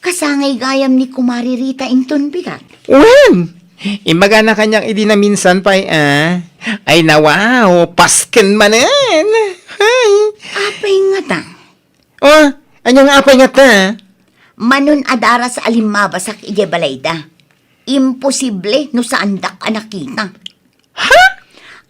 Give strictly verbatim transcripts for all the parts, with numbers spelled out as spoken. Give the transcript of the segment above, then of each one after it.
Kasangay gayam ni Kumare Rita inton bigat. Wen! Imbagana kaniak idi naminsan pay, ah. Ay, nawaw, pasken manen. Ay. Apay ngata? Oh, ania nga apay ngata? Manon a daras a limmabasak idiay balayda. Imposible no saandak a nakita. Ha?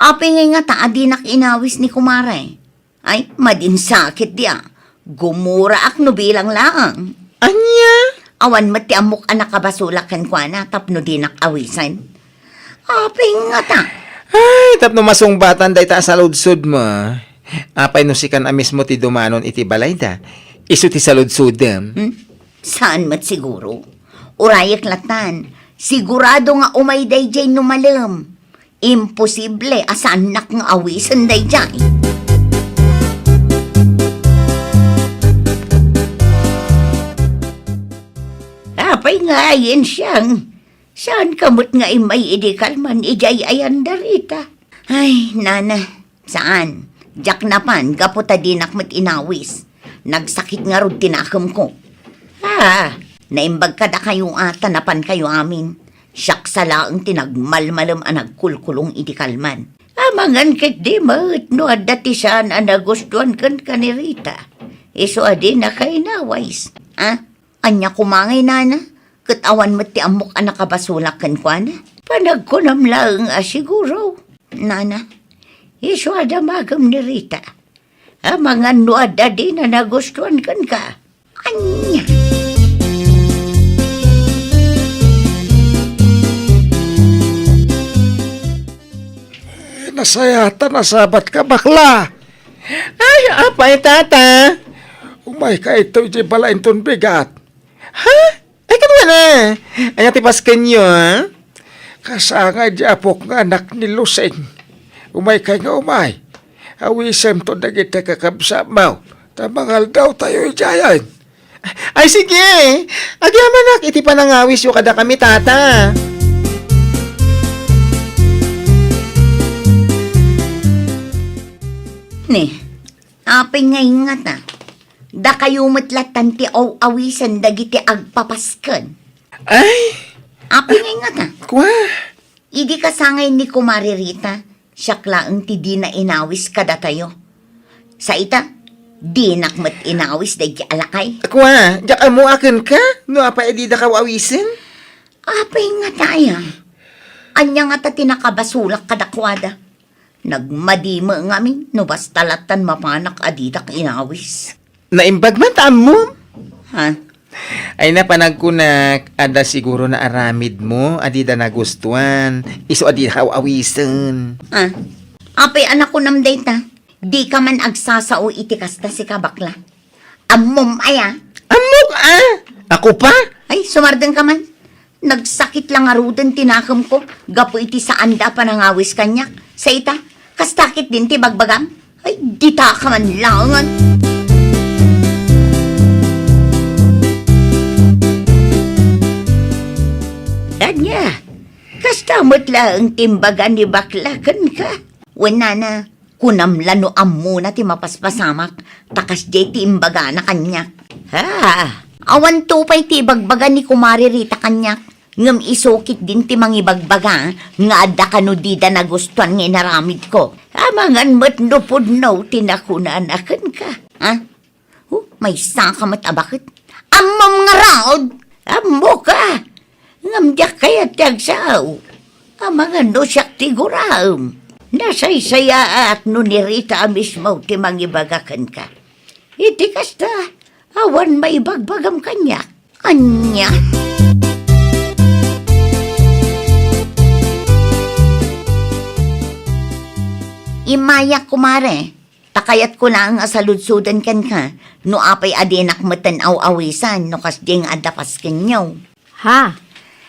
Apay ngay ngata a dinak inawis ni Kumare? Ay, madinsakit dia. Gumuraak no bilang laeng. Ania? Awan met ti ammok a nakabasolak kenkuana tapno dinak awisen. Apay ngata? Ay, tapno masungbatan dayta a saludsodmo. Apay no sikan a mismo ti dumanon iti balayda? Isu ti saludsodem. Hmm? Saan met siguro? Urayek latan. Sigurado nga umay daydiay no malem. Imposible a saannak nga awisen daydiay. Apay nga ayen siang? Saanka met nga immay idi kalman idiay ayanda, Rita? Ay, nana, saan. Diak napan gapu ta dinak met inawis. Nagsakit ngarud ti nakemko. Ah, naimbag kadakayo a ta napankayo amin. Siak sa laeng ti nagmalmalem a nagkulkulong idi kalman. Amangan ketdi met no adda ti saan a nagustuan kenka ni Rita. Isu a dinaka inawis. Ah, ania koma ngay, nana? Ket awan met ti ammok a nakabasolak kenkuana. Panagkunam laeng a siguro. Nana, isu a damagem ni Rita. Amangan no adda dina nagustuan kenka. Ania? Nasayatan a sabatka, bakla. Ay, apay, tata? Umayka ito iti balaenton bigat. Ha? Ay, kaduana. Ania ti paskenyo, ha? Kasangay di apok nga anak ni Lusing. Umaykay nga umay. Awisemto dagiti kakabsatmo. Ta mangaldawtayo idiayen. Ay, sige. Agyamanak iti panangawisyo kadakami, tata. Ni, apay nga ingngata? Dakayo met latan ti aw-awisen dagiti agpapasken. Ay! Apay nga ingngata? Kua? Idi kasangay ni Kumare Rita, siak laeng ti dina inawis kadatayo. Sa ita, dinak met inawis daydi a lakay. Kua, diak ammo a kenka, no apay a didaka aw-awisen? Apay ngata aya? Ania ngata ti nakabasolak kadakuada? Nagmadima ngamin no basta latan mapanak a didak inawis. Naimbag man ta ammom? Ha? Ay, napanagkunak, adda siguro naaramidmo a dida nagustuan, isu a dida aw-awisen. Ah, apay a nakunam dayta? Dika man agsasao iti kasta, sika, bakla. Ammom aya? Ammok, ah! Ako pa? Ay, sumardeng ka man. Nagsakit la ngaruden ti nakemko gapu iti saanda a panangawis kaniak. Sa ita, kasta ket din ti bagbagam? Ay, dita ka man laengen. Ania, kasta met laeng ti imbaga ni bakla kenka? Wen nana, kunam la no ammona ti mapaspasamak, ta kasdiay ti imbagana kaniak. Ha? Awanto pay ti ibagbaga ni Kumare Rita kaniak, ngem isu ketdin ti mangibagbaga nga adda kano dida nagustuan nga inaramidko. Amangan met no pudno ti nakunana kenka. Ha? Oh, maysaka met a baket. Ammom ngarud! Ammoka! Ngem diak kayat ti agsao. Amangan no siak ti guraem. Nasaysayaat no ni Rita a mismo ti mangibaga kenka. Iti kasta, awan maibagbagam kaniak. Ania? Immayak, kumare. Ta kayatko laeng a saludsoden kenka no apay a dinak metten aw-awisan no kasdi nga adda paskenyo. Ha?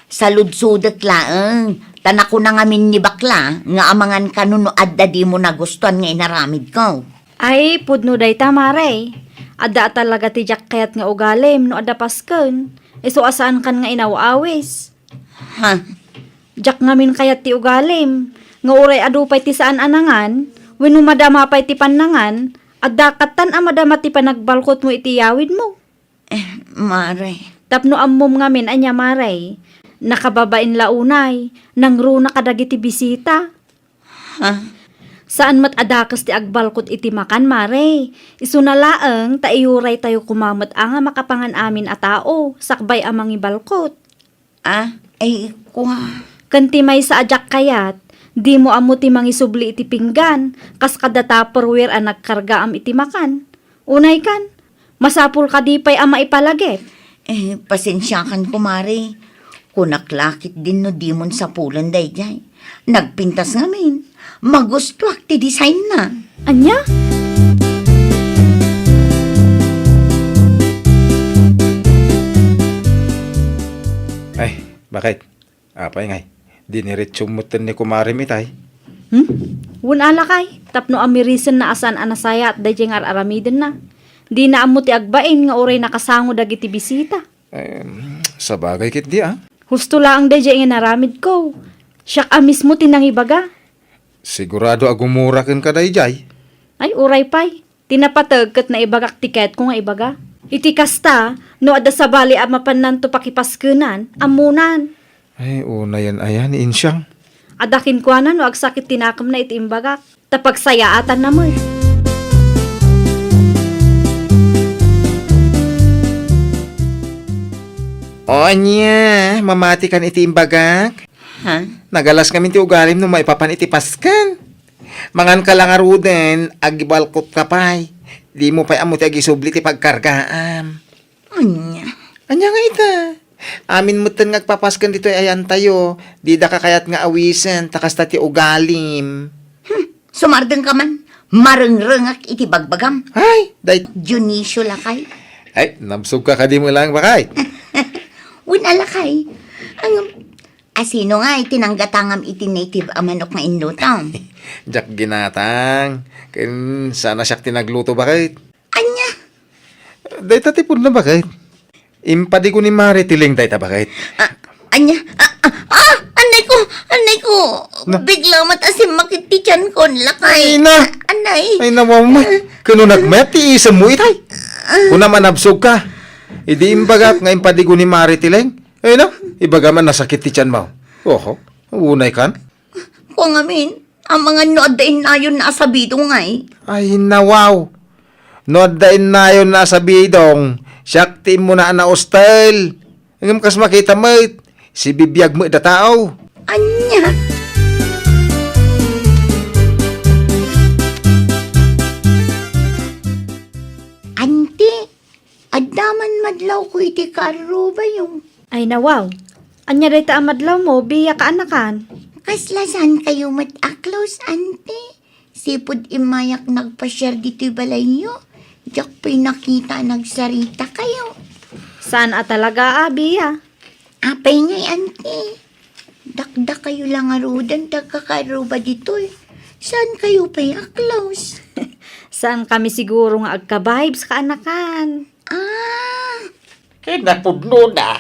Saludsodek laeng, ta nakuna ngamin ni bakla nga amangan kano no adda dimo nagustuan nga inaramidko. Ay, pudno dayta, mare. Adda a talaga ti diak kayat nga ugalim no adda pasken, isu a saankan nga inaw-awis. Ha? Diak ngamin kayat ti ugalim, nga uray adu pay ti saan a nangan, wenno madama pay ti pannangan, adda kattan a madama ti panagbalkotmo iti yawidmo. Eh, mare. Tapno ammom ngamin ania, Mare, nakababain la unay, nangruna kadagiti bisita. Ha? Saan met a dakes ti agbalkot iti makan, Mare. Isuna laeng ta iyuraytayo koma met a nga makapangan amin a tao, sakbay a mangibalkot. Ah, ay, kua. Ken ti maysa a diak kayat, dimo ammo ti mangisubli iti pinggan, kas kada Tupperware a nagkargaam iti makan. Unay kan, masapul kadi pay a maipalagip? Eh, pasensiakan, kumare. Kunak la ketdin no dimon sapulen daydiay. Nagpintas ngamin. Magustuak ti designna. Ania? Ay, bakit? Apay ngay, diniritsom metten ni kumarem itay? Hmm? Wen a lakay, tapno amirisenna a saan a nasayaat daydiay nga ar-aramidenna. Dina ammo ti agbain nga uray nakasango dagiti bisita. Em, sabagay ketdi, a. Husto laeng daydiay nga inaramidko. Siak a mismo ti nangibaga. Sigurado a gumura kenka daydiay. Ay, uray pay. Ti napateg ket naibagak ti kayatko nga ibaga. Iti kasta, no adda sabali a mapannanto pakipaskenan, ammonan. Ay, unayen aya ni Insiang. Adda kenkuana no agsakit ti nakemna iti imbagak, ta pagsayaatanna met. O ania, mamatikan iti imbagak? Ha? Nagalas ngamin ti ugalim no maipapan iti pasken. Manganka la ngaruden, agibalkotka pay. Dimo pay ammo ti agisubli ti pagkargaam. Ania? Ania nga ita? Amin metten nga agpapasken ditoy ayantayo, didaka kayat nga awisen, ta kasta ti ugalim. Hmm, sumardengka man. Marengrengak iti bagbagam. Ay, day- Dionisio lakay. Ay, nabsogka kadi met laeng, bakay? Wen a lakay. Ang, asino nga iti nanggatangam iti native a manok nga inlutom? Diak ginatang. Ken saan a siak ti nagluto, bakit? Ania? Dayta ti pudno, bakit? Impadigo ni Mare Tileng dayta, bakit? Ah, ania? Ah, ah, ah, anay ko! Anay ko! Na? Bigla met a simmakit ti tiyan ko, lakay. Ay, na! Anay! Ay, nawaw met. Ken no nagmayat ti isemmo itay. Ah. Kunam a nabsogka. Idi imbagak nga impadigo ni Mare Tileng. Ay, na! Ibagam a nasakit ti tiyanmo. Oho. Unay kan? Kua ngamin, amangan no adda innayon a sabidong ngay. Ay, nawaw. No adda innayon a sabidong, siak ti immuna a naustel. Ngem kas makita met, sibibiag met da tao. Ania? Anti, adda man madlawko iti kaarrubayo. Ay, nawaw. Ania dayta a madlawmo, Bia, kaanakan? Kasla saan kayo met a close, anti? Sipud immayak nagpasiar ditoy balayyo, diak pay nakita a nagsarita kayo. Saan a talaga, a, Bia? Apay ngay, anti? Dakdakayo la ngaruden ti agkakaarruba ditoy. Saan kayo pay a close? Saan kami siguro nga agka-vibes, kaanakan? Ah. Ket napudnona,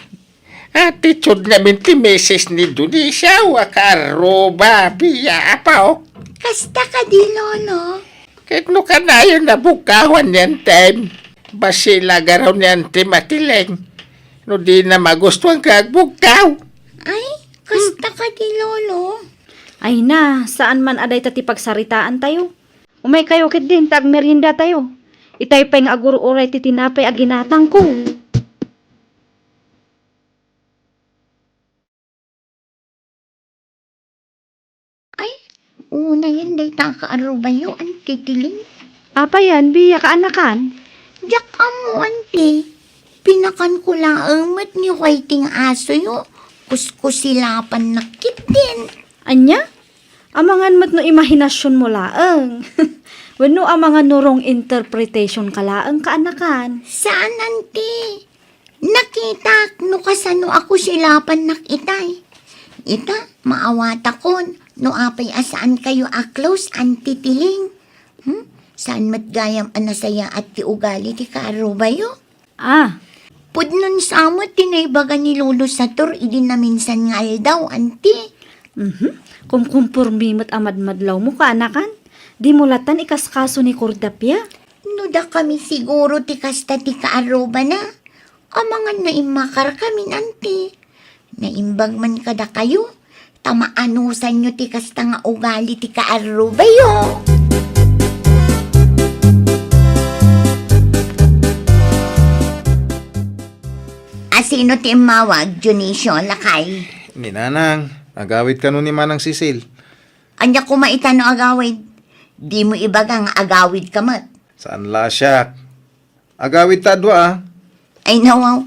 attitude ngamin ti misis ni Dionisio a kaarruba, Bia, apo. Kasta kadi, Lolo? Ket no kanayon a bugkawan ni Antem, bassit la garaw ni Antem a Tileng. No dina magustuan nga agbugkaw. Ay, kasta kadi, Lolo? Ay na, saan man a dayta ti pagsaritaantayo. Umaykayo ketdin ta agmeriendatayo. Itay pay nga agur-uray ti tinapay a ginatangko. Ay, unayen dayta a kaarrubayo, Anti Tileng. Apay yan, Bia, kaanakan? Diak ammo, Anti. Pinakanko laeng met ni Whiting asoyo. Kuskusilapannak ketdin. Ania? Amangan met no imahinasionmo laeng. Wenno amangan no wrong interpretation ka laeng, kaanakan? Saan, Anti. Nakitak no kasano a kusilapannak itay. Ita, maawatakon no apay a saan kayo a close, Anti Tileng. Hmm? Saan met gayam a nasayaat ti ugali ti kaarrubayo? Ah. Pudnon sa met ti naibaga ni Lolo Sator idi naminsan nga aldaw, Anti. Mhm. Kumkumpormi met a madmadlawmo, kaanakan. Dimo latan ikaskaso ni Cordapia. No dakami siguro ti kasta ti kaarrubana. Amangan no immakarkamin, anti. Naimbag man kadakayo, ta maanusanyo ti kasta nga ugali ti kaarrubayo. Asino ti immawag, Dionisio, lakay? Ni Nanang, agawid kano ni Manang Cecil. Ania koma ita no agawid? Dimo ibaga nga agawid ka met. Saan la siak? Agawid ta dua, a. Ay, nawaw.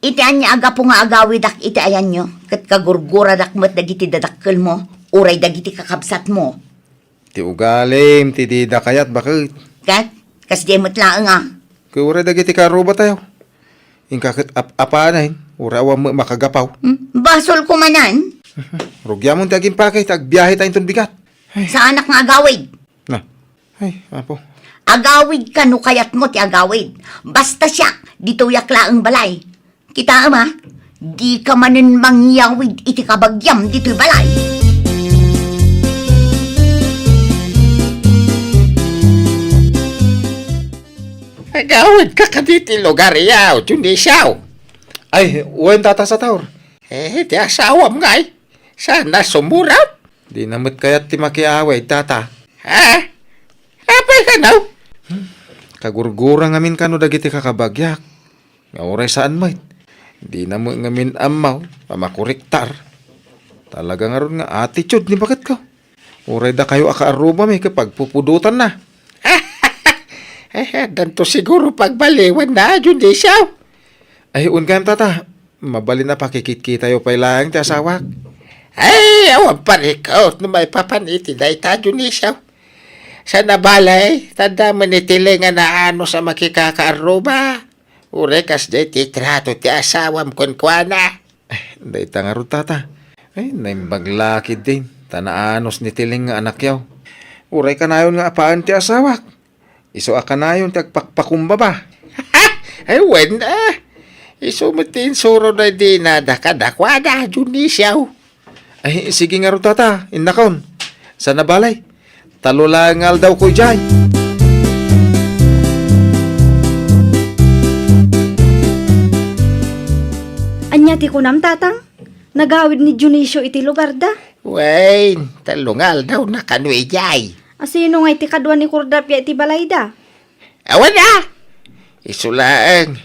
Iti ania a gapu nga agawidak iti ayanyo, ket kagurguradak met dagiti dadakkelmo, uray dagiti kakabsatmo. Ti ugalim, ti dida kayat, baket. Ket, kasdiay met laeng, a. Ket uray dagiti kaarrubatayo. Inka ket ap-apanen, uray awan met makagapaw. Hmm? Basol ko manen. Rugiamon ti agimpake, ti agbiahe ta inton bigat. Ay. Saanak nga agawid. Na. Ay, apo. Agawid ka no kayatmo ti agawid. Basta siak, ditoyak laeng balay. Kitaem, a, dika manen mangyawid iti kabagiam ditoy balay. Agawid ka kaditi lugar, yaw, Dionisio? Ay, wen, Tata Sator. Eh, ti asawam ngay. Saan a sumurat? Dina met kayat ti makiawid, Tata. Ha? Apay kano? Hmm. Kagurgura ngamin kano dagiti kakabagiak. Nga uray saan met. Dina met ngamin ammo a makuriktar. Talaga ngarud nga attitude ni baketko. Uray dakayo a kaarrubami ket pagpupudotanna. Eh, addanto siguro pagbaliwanna, Dionisio. Ay, wen kayam, Tata. Mabalin a pakikitkitayo pay laeng ti asawak. Ay, awan parikot no maipapan iti dayta, Dionisio. Saan a balay, ta adda met ni Tileng a naanus a makikakaarruba. Uray kasdiay ti trato ti asawam kenkuana. Eh, dayta ngarud, Tata. Ay, naimbag la ketdin, ta naanus ni Tileng nga anakyo. Uray kanayon nga apaen ti asawak. Isu a kanayon ti agpakpakumbaba. Ay, wen, a. Isu met ti insurona idi inada kadakuada, Dionisio. Ay, sige ngarud, Tata, innakon. Saan a balay? Tallo laeng nga aldawko idiay. Ania ti kunam, Tatang? Nagawid ni Dionisio iti lugarda? Wen, tallo nga aldawna kano idiay. Asino ngay ti kadua ni Kordapia iti balayda? Awan a! Isu laeng.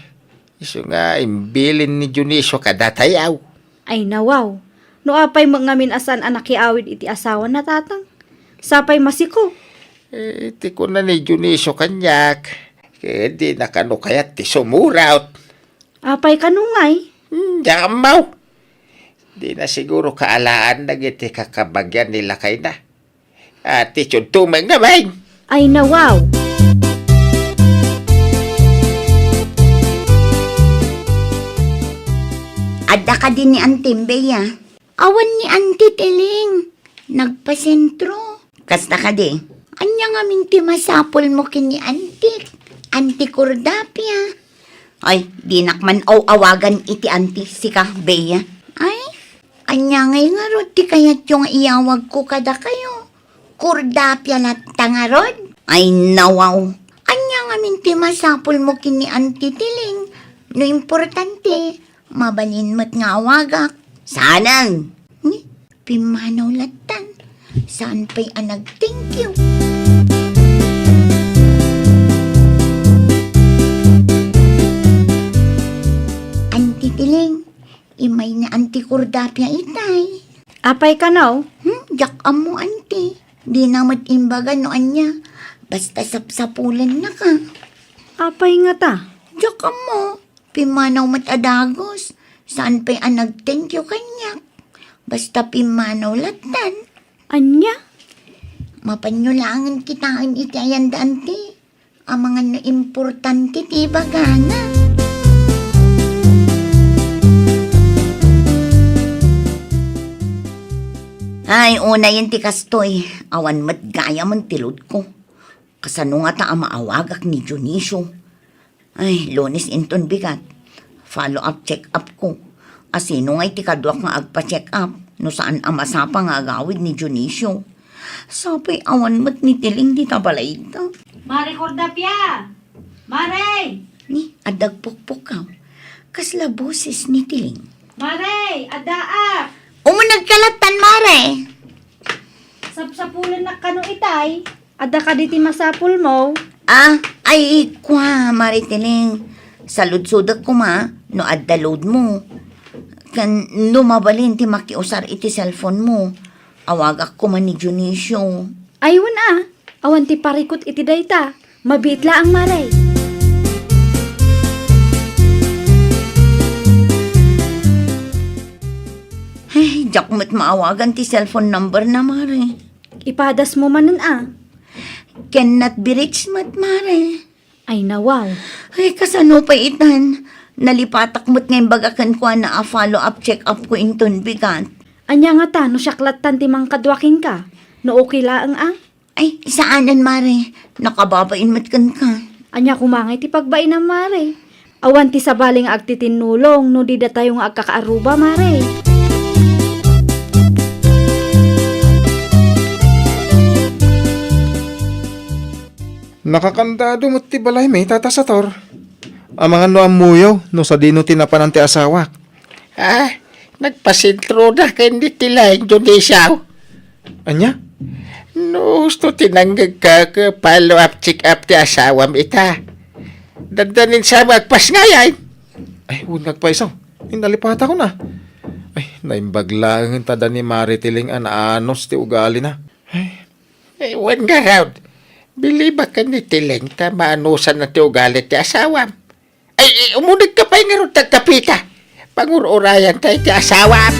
Isu nga imbilin ni Dionisio kadatayo. Ay, nawaw. No apay met ngamin a saan a nakiawid iti asawana, Tatang? Sapay masiko. Eh, ti kuna ni Dionisio kaniak, ket dina kano kayat ti sumuraot. Apay kano ngay? Hmm, diak ammo. Dina siguro kaalaan dagiti kakabagian ni lakayna. Attitude to met ngamin. Ay, nawaw. Adda kadi ni Antim, Bea? Awan ni Anti Tiling. Nagpasentro. Kasta kadi? Ania ngamin ti masapulmo ken ni Anti, Anti Cordapia? Ay, dinak man aw-awagan iti Anti, sika, Bea. Ay, ania ngay ngarud ti kayatyo nga iyawagko kadakayo? Cordapia latta ngarud? Ay, nawaw. Ania ngamin ti masapulmo ken ni Anti Tiling? No importante, mabalin met nga awagak. Saanen? Ni, pimmanaw lattan. Saan pay a nag-thank you? Anti Tiling, imay ni Anti Cordapia itay. Apay kano? Hmm, diak ammo, Anti. Dina met imbaga no ania. Basta sapsapulennaka. Apay ngata? Diak ammo. Pimmanaw met a dagus. Saan pay a nag-thank you kaniak. Basta pimmanaw lattan. Ania? Mapanyo laengen kitaen iti ayanda, Anti. Amangan no importante ti ibagana. Ay, unayen ti kastoy. Awan met gayam ti loadko. Kasano ngata a maawagak ni Dionisio? Ay, Lunes inton bigat. Follow-up check-up ko. Asino ngay ti kaduak nga agpa-check-up no saan a masapa nga agawid ni Dionisio? Sapay awan met ni Tiling dita balayda. Mare Cordapia! Mare! Ni, adda agpukpukaw. Kasla boses ni Tiling. Mare, addaak! Umuneg ka lattan, Mare! Sapsapulennak kano itay? Adda kadi ti masapulmo? Ah, ay, kua, Mare Tiling. Saludsodek koma no adda loadmo. Ken no mabalin ti makiusar iti cellphone-mo, awagak koma ni Dionisio. Ay, wen a. Awan ti parikut iti dayta. Mabiit laeng, Mare. Ay, diak met maawagan ti cellphone number na, Mare. Ipadasmo manen a. Ken not be reached met, Mare. Ay, nawaw. Ay, kasano pay itan? Nalipatak met nga imbaga kenkuana a follow-up check-up ko inton bigat. Ania ngata no siak lattan ti mangkadua kenka? No okay laeng a? Ay, saanen, Mare. Nakababain met kenka. Ania koma ngay ti pagbainam, Mare? Awan ti sabali nga agtitinnulong no di datayo nga agkakaaruba, Mare. Nakakandado met ti balaymi, Tata Sator. Amangan no ammoyo no sadino ti napanan ti asawak. Ah, nagpasentroda ken ni Tiling, Dionisio. Ania? No husto ti nangngegka, follow-up check-up ti asawam ita. Dandanin sa agpasngayan. Ay, wen nga agpayso. Nalipatakon a. Ay, naimbag laeng ta adda ni Mare Tiling a naanos ti ugalina. Ay. Eh, wen ngarud, bilibak ken ni Tiling ta maanosanna ti ugali ti asawam. Ay, eh, umunegka pay ngarud ta agkapita. Pangur-urayanta iti asawam.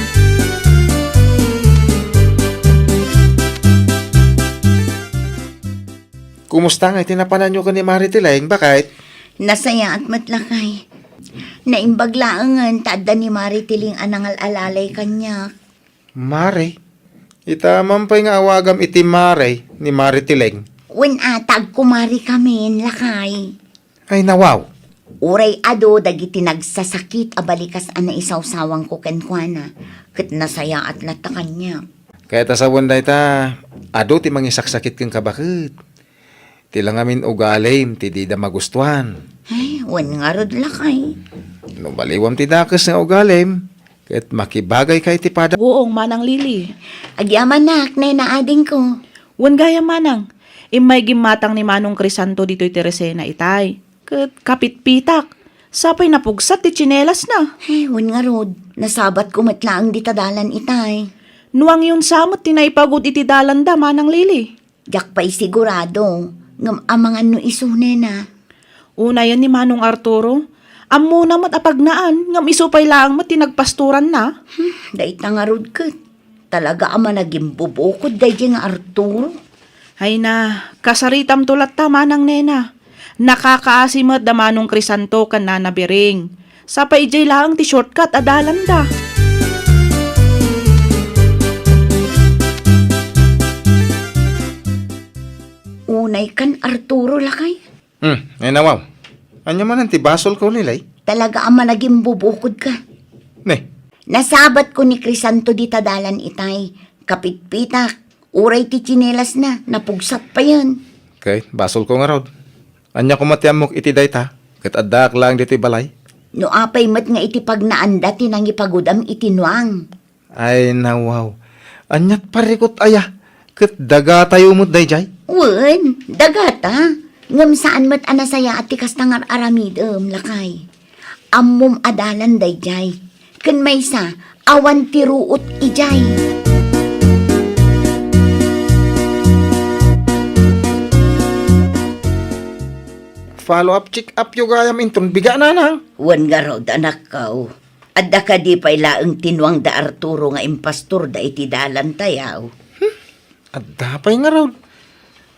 Kumusta ngay ti napananyo ken ni Mare Tiling, baket? Nasayaat met, lakay. Naimbag laengen ta adda ni Mare Tiling a nangal-alalay kaniak. Mare? Ita man pay nga awagam iti Mare ni Mare Tiling. Wen a, ta agkumarekamin, lakay. Ay, nawaw. Uray adu dagiti nagsasakit a balikas a naisawsawangko kenkuana, ket nasayaat latta kaniak. Ket ta sawen dayta, adu ti mangisaksakit kenka, baket. Ti la ngamin ugalim ti dida magustuan. Ay, wen ngarud, lakay. No baliwam ti dakes nga ugalim, ket makibagayka iti pada. Goong, Manang Lily. Agyamanak, nena, adingko. Wen gayam, Manang. Immay gimmatang ni Manong Crisanto ditoy Teresena itay. Ket kapitpitak. Sapay napugsat ti tsinelasna. Ay, wen ngarud, nasabatko met laeng dita dalan itay. Nuangyon sa met ti naipagud iti dalanda, Manang Lily. Diak pay sigurado, ngem amangan no isu, nena. Unayen ni Manong Arturo, ammona met a pagnaan, ngem isu pay laeng met ti nagpastoranna. Hmm, dayta ngarud ket. Talaga a managimbubukod daydiay nga Arturo. Ay na, kasaritamto latta, Manang Nena. Nakakaasi met da Manong Crisanto ken Nana Biring. Sapay idiay laeng ti shortcut a dalanda. Unay kan Arturo, lakay. Hmm, ay nawaw. Ania manen ti basolko, Lilay? Talaga a managimbubukod ka. Ne? Nasabatko ni Crisanto dita dalan itay. Kapitpitak. Uray ti tsinelasna, napugsat payen. Okay, basolko ngarud. Ania koma ti ammok iti dayta? Ket addaak laeng ditoy balay. No apay met nga iti pagnaanda ti nangipagudam iti nuang. Ay, nawaw. Aniat parikut aya? Ket dagatayo met daydiay? Wen, dagata. Ngem saan met a nasayaat ti kasta nga ar-aramidem, lakay. Ammom a dalan daydiay. Ken maysa, awan ti ruot idiay. Follow-up check-up yo gayam inton biga, nanang. Wen ngarud, anakko. Adda kadi pay laeng ti nuang da Arturo nga impastorda iti dalantayo? Hmm, adda pay ngarud.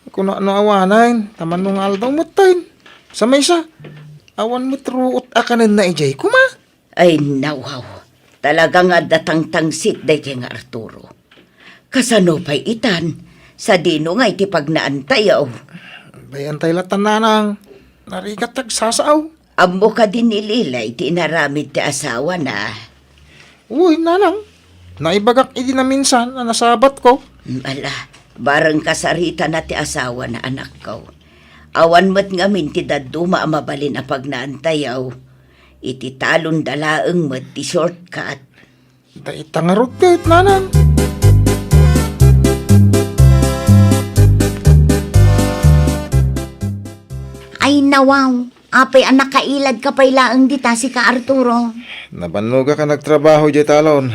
Kuna no awanen, ta mano nga aldaw metten. Sa maysa, awan met ruot a kanenna idiay koma. Ay, nawaw. Talaga nga adda tangtangsit daydiay nga Arturo. Kasano pay itan? Sadino nga iti pagnaantayo? Bayantay latta, nanang. Narigat ti agsasao. Ammo kadi ni Lilay ti inaramid ti asawana? Uy, nanang. Naibagak idi naminsan a nasabatko. Ala, bareng kasaritana ti asawana, anakko. Awan met ngamin ti dadduma a mabalin a pagnaantayo. Iti talonda laeng met ti shortcut. Dayta ngarud ket, nanang. Ay, nawaw. Apay a nakailadka pay laeng dita, sika, Arturo? Nabannogak a nagtrabaho idiay talon.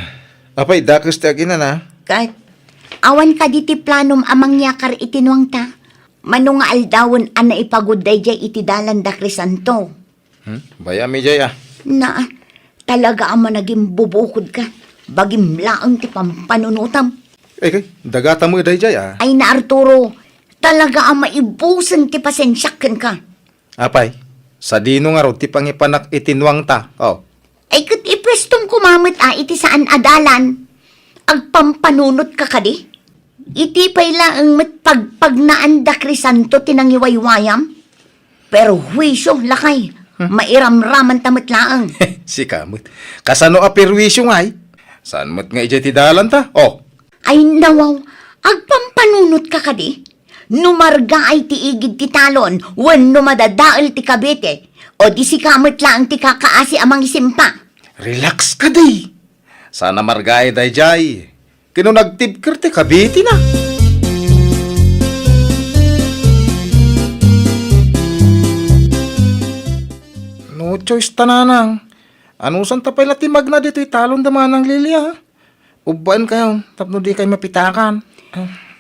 Apay, dakes ti aginana? Ket, awan kadi ti planom a mangyakar iti nuangta? Mano nga aldawen a naipagud daydiay iti dalan da Crisanto? Hmm? Bayam idiay, a. Na, talaga a managimbubukodka. Bagim laeng ti pampanunotam. Ay, kay, dagata met daydiay, a. Ay na, Arturo, talaga a maibusen ti pasensiak kenka. Apay, sadino ngarud ti pangipanak iti nuangta? Oh. Ay, ket ipuestom koma met a iti saan a dalan. Agpampanunotka kadi? Iti pay laeng met pagpagnaan da Crisanto ti nangiwaywayam? Perhuisio, lakay, hmm, mairamramanta met laeng. Sika met. Kasano a perhuisio ngay? Saan met nga idiay ti dalanta? Oh. Ay, nawaw, agpampanunotka kadi? No margaay ti igid ti talon, wenno madadael ti Cavite, o di sika met laeng ti kakaasi a mangisimpa. Relax kadi. Saan a margaay daydiay. Ket no nagtibker ti Cavite na. No choice ta, nanang. Anusanta pay la ti magna ditoy talon da Manang Lilia? Ubbaenkayon tapno dikay mapitakan.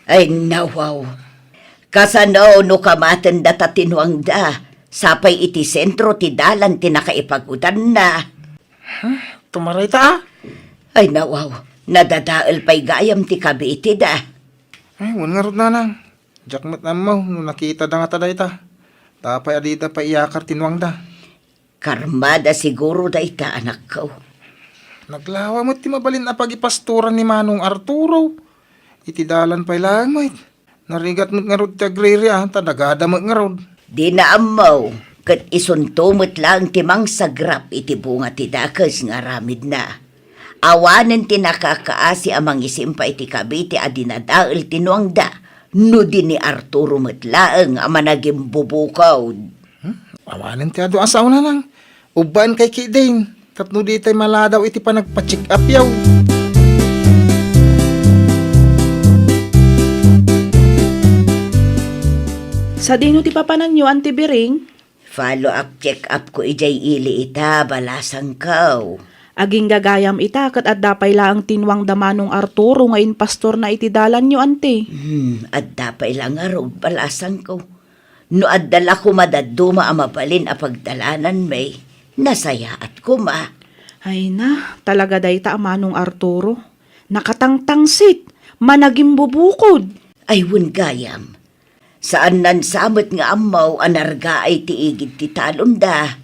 Ay, nawaw. Kasano no kamaten data ti nuangda? Sapay iti sentro ti dalan ti nakaipagudanna. Huh? Tumaray ta, a? Ay, nawaw. Nadadael pay gayam ti Cavite da. Ay, wen ngarud, nanang. Diak met ammo no nakita da ngata dayta. Apay a dida pay iyakar ti nuangda. Karmada siguro dayta, anakko. Naglawa met ti mabalin a pagipastoran ni Manong Arturo. Iti dalan pay laeng met. Narigat met ngarud ti agriri, a, ta dagada met ngarud. Dina ammo, ket isunto met laeng ti mangsagrap iti bunga ti dakes nga aramidna. Awanen ti nakakaasi a mangisimpa iti Cavite a dinadael ti nuangda, no di ni Arturo met laeng a managimbubukod. Hmm? Awanen ti adu a sao, nanang. Ubbaenkay ketdin, tapno ditay maladaw iti panagpa-check-up yaw. Sadino ti papananyo, Auntie Biring? Follow-up check-up ko idiay ili ita, balasangko. Agingga gayam ita, ket adda pay laeng ti nuangda Manong Arturo nga impastorna iti dalanyo, Auntie. Hmm, adda pay la ngarud, balasangko. No adda la koma dadduma a mabalin a pagdalananmi, nasayaat koma. Ay na, talaga dayta a Manong Arturo. Nakatangtangsit, managimbubukod. Ay, wen gayam. Saannan sa met nga ammo a nargaay ti igid ti talonda.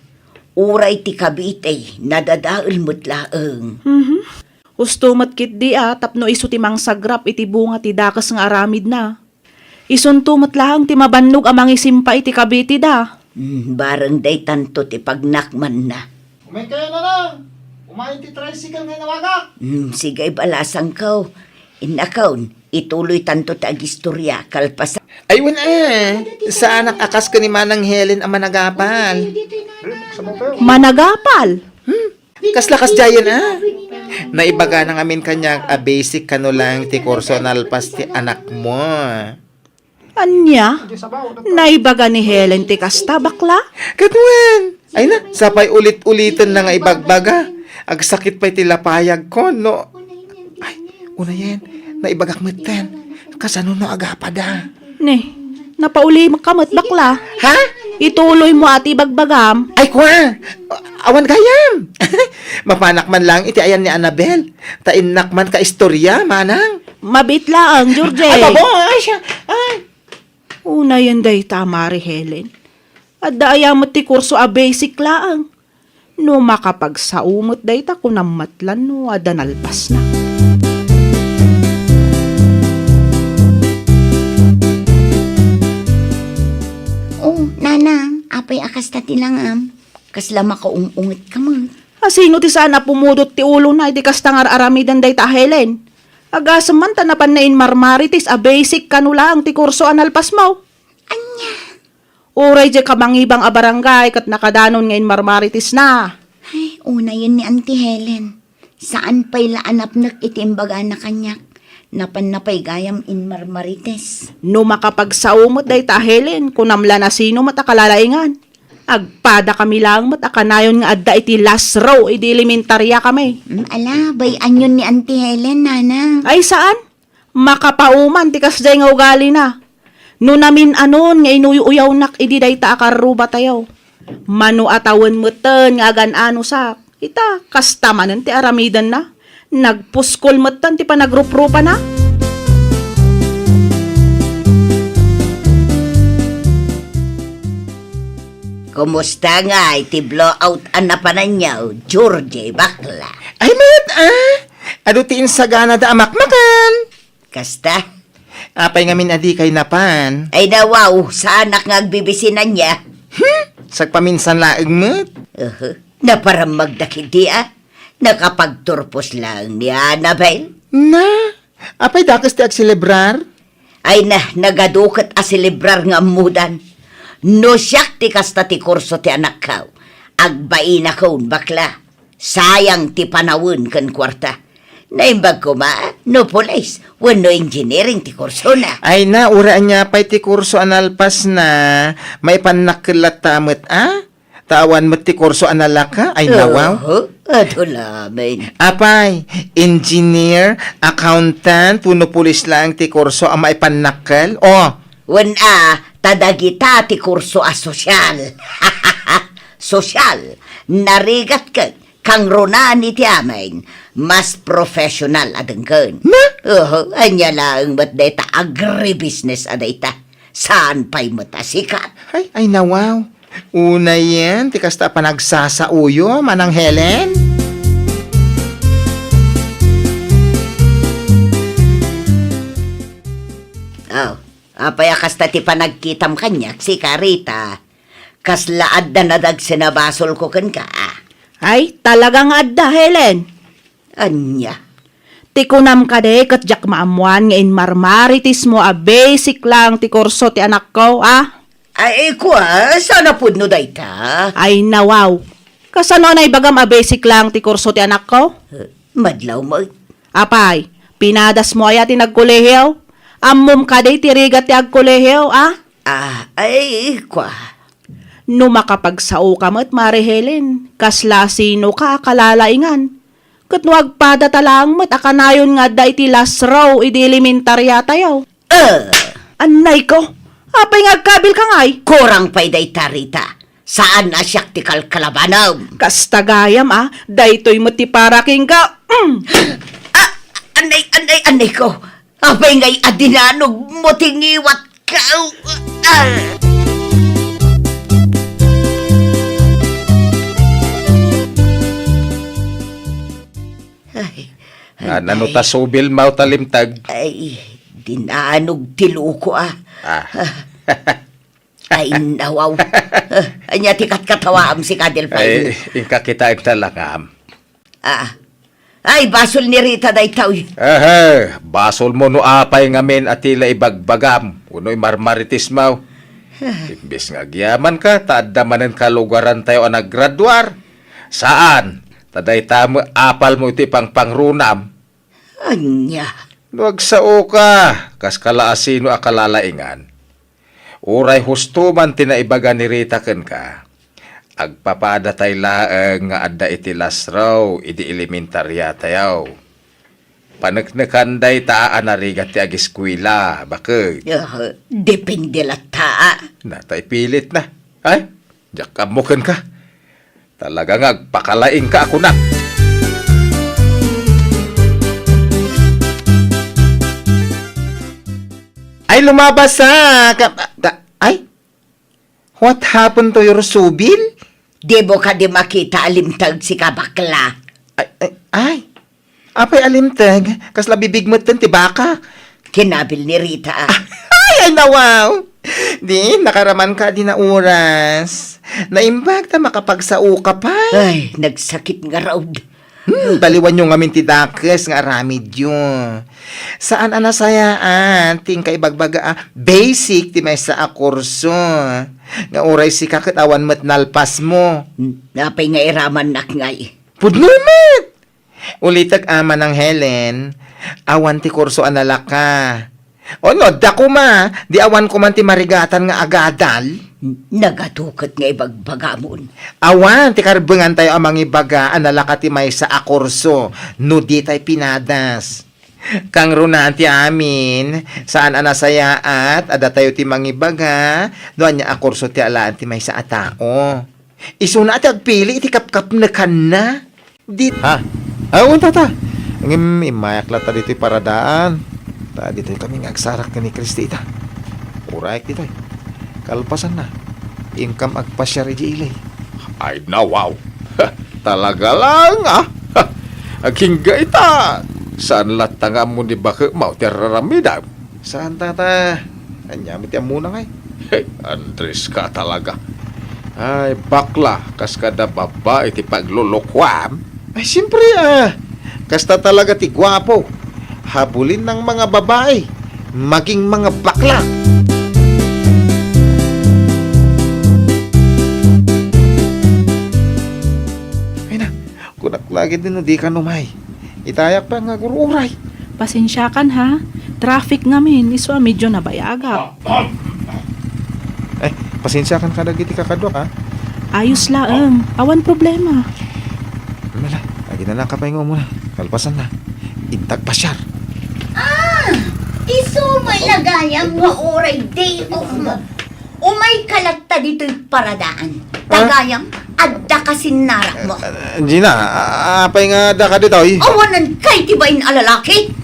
Uray ti Cavite, nadadael met laeng. Mhm. Husto met ketdi a tapno isu ti mangsagrap iti bunga ti dakes nga aramidna. Isunto met laeng ti mabannog a mangisimpa iti Cavite da. Hmm, bareng daytanto ti pagnakmanna. Umaykayo, nanang! Umayen ti tricycle nga inawagak! Hmm, sige, balasangko. Innakon, ituloytanto ti agistorya, kalpasan. Ay, wen, a. Saanak a kas ken ni Manang Helen a managapal. Managapal? Hmm? Kasla kasdiayen, a? Naibagana ngamin kaniak a basic kano laeng ti kurso a nalpas ti anakmo. Ania? Naibaga ni Helen ti kasta, bakla? Ket wen, ay na, sapay ulit-uliten na nga ibagbaga. Agsakit pay ti lapayagko, no? Ay, unayen, naibagak metten. Kasano no agapada? Ne, napauli ka met, bakla. Ha? Ituloy mo a ti ibagbagam. Ay, kua! Awan gayam! Mapanak man laeng iti ayan ni Annabel. Ta innak man kaistorya, manang. Mabiit laeng, Georgie. Ay, babo! Ay, siya! Ay! Unayen dayta, Mari Helen. Adda aya met ti kurso a basic laeng. No makapagsao met dayta, kunam met la no adda nalpasna. Oh, nanang, apay a kasta ti langam? Kasla makaung-unget ka met. A, sino ti saan a pumudot ti ulona iti kasta nga ar-aramiden dayta a Helen? Agasem man ta napan na inmarmarites a basic kano laeng ti kurso a nalpasmo. Ania? Uray diay kamangibang a barangay ket nakadanon nga inmarmarites na. Ay, unayen ni Auntie Helen. Saan pay la a napnek iti imbagana kaniak. Napanna pay gayam inmarmarites. No makapagsao met dayta a Helen, kunam la no sino met a kalalaingan. Agpadakami laeng met a kanayon nga adda iti last row idi elementariakami. Mm, ala, bay-anyon ni Auntie Helen, nanang. Ay, saan? Makapauman ti kasdiay nga ugalina. No namin-anon nga inuy-uyawnak idi dayta a karrubatayo. Mano a tawen metten nga agan-anosak. Ita, kasta manen ti aramidenna. Nagpuskol metten ti panagruprupana. Kumusta ngay ti blowout a napananyo, Georgie, bakla? Ay, met, ah! Adu ti insaganada a makmakan. Kasta? Apay ngamin a dikay napan? Ay, nawaw, saanak nga agbibisinan niya. Hmm? Sagpaminsan laeng met. Uhu. Naparammagda ketdi a nakapagturpos laeng ni Annabel. Na, apay dakes ti agselebrar? Ay na, nagadu ket a selebrar nga ammodan. No siak ti kasta ti kurso ti anakko, agbainakon, bakla. Sayang ti panawen ken kuarta. Naimbag koma no pulis wenno engineering ti kursona. Ay na, uray ania pay ti kurso a nalpasna, maipannak ket latta met a? Ta awan met ti kurso a nalaka, ay nawaw. Oho, adu lamin. Apay, engineer, accountant, wenno pulis laeng ti kurso a maipannakkel? O. Wen a, ta dagita ti kurso a sosyal. Sosyal, narigat ket kangrunaan iti amin, mas professional a denggen. Na? Oho, ania laeng met dayta agribusiness a dayta. Saan pay met a sikat? Ay, ay nawaw. Unayen ti kasta a panagsasauyo, Manang Helen? Oh, apay a kasta ti panagkitam kaniak, sika, Rita? Kasla adda nadagsen a basolko kenka, a? Ay, talaga nga adda, Helen. Ania? Ti kunam kadi ket diak maammuan nga inmarmaritismo a basic lang ti kurso ti anakko, a? Ay, kua, saan a pudno dayta? Ay, nawaw. Kasano a naibagam a basic lang ti kurso ti anakko? Eh, madlaw met. Apay, pinadasmo aya ti nagkolehiyo? Ammom kadi ti rigat ti agkolehiyo, a? Ah, ay, kua. No makapagsaoka met, Mare Helen, kasla sinoka a kalalaingan? Ket no agpadata laeng met a kanayon nga adda iti last row idi elementariatayo? Eh! Annayko, apay nga agkabilka ngay? Kurang pay dayta, Rita. Saan a siak ti kalkalabanem. Kasta gayam a, daytoy met ti para kenka. Mm. Ah, annay, annay, annayko. Apay ngay a dinanogmo ti ngiwatka? Ah. Ay, Nga nano ta subilmaw ta limteg? Ay, dinanog ti luko, a. Ah. Ay, nawaw. Ah, ania ti katkatawaam, sika, Delphine? Ay, inka kitaek ta langam. Ah. Ay, basol ni Rita dayta, uy. Ehe, basolmo no apay ngamin a ti la ibagbagam, wenno imarmaritismo. Imbes nga agyamanka, ta adda manen kalugarantayo a naggraduar. Saan, ta dayta met apalmo iti pangpangrunam. Ania? No agsaoka, kas kala a sino a kalalaingan. Uray husto man ti naibaga ni Rita kenka, agpapadatay laeng nga adda iti last row idi elementariatayo. Paneknekan dayta a narigat ti ageskuela, baket. Ah, depende latta, a. Nata ipilitna. Ay, diak ammo kenka. Talaga nga agpakalaingka a kunak. Ay, lumabas, ah! Ka-, ka-, ay? What happened to your subil? Dimo kadi makita a limteg, sika, bakla? Ay, ay, ay. Apay a limteg? Kasla bibig metten ti baka. Kinabil ni Rita, a. Ay, ay, nawaw! Di, nakaraman ka di na oras. Naimbag ta makapagsaoka pay. Ay, nagsakit nga raud. Hmm, baliwanyo ngamin ti dakes nga aramidyo. Saan a nasayaan ti inka ibagbaga a basic ti maysa a kurso. Nga uray sika ket awan met nalpasmo. N-, apay nga iramannak ngay? Pudno met! Ulitek a, Manang Helen, awan ti kurso a nalaka. O no, adda koma, di awan koman ti marigatan nga agadal. N-, nagatuket nga ibagbagamon. Awan ti karbengantayo a mangibaga a nalaka ti maysa a kurso no ditay pinadas. Kangrunaan ti amin, saan a nasayaat a datayo ti mangibaga no ania a kurso ti alaen ti maysa a tao. Isuna ti agpili iti kapkapnekanna. Di Ha? Awan, tata. Ngem immayak latta ditoy paradaan. Ta ditoy kami nga agsarak ken ni Kristita. Urayek ditoy. Kalpasanna, inkam agpasiar idiay ili. Ay, nawaw. Talaga lang, ah. Agingga ita. Saan latta nga ammo ni bakemaw ti ar-aramidam? Saan, tata? Ania met ti ammona ngay? Hey, Andres ka talaga. Ay, bakla, kas kada babae ti paglulukuam. Ay, siyempre, ah. Kasta talaga ti guapo. Habulin ng mga babae, maging mga bakla. Ay na, kunak lagi din no di ka numay. Itayak pa nga agur-uray. Pasensiakan, ha? Traffic ngamin, isu a medyo nabayagak. Eh, pasensiakan kadagiti kakaduak, ha? Ayos laeng. Awan problema. Mala, aginana ka pay nga umuna. Kalpasanna, intag pasiar. Ah! Isu met gayam nga uray day off mo. Umayka latta ditoy paradaan. Ah? Gayam, adda ka sinnarakmo. Ah, Gina, a-, apay nga adda ka ditoy? Awanan kay ti bain a lalaki.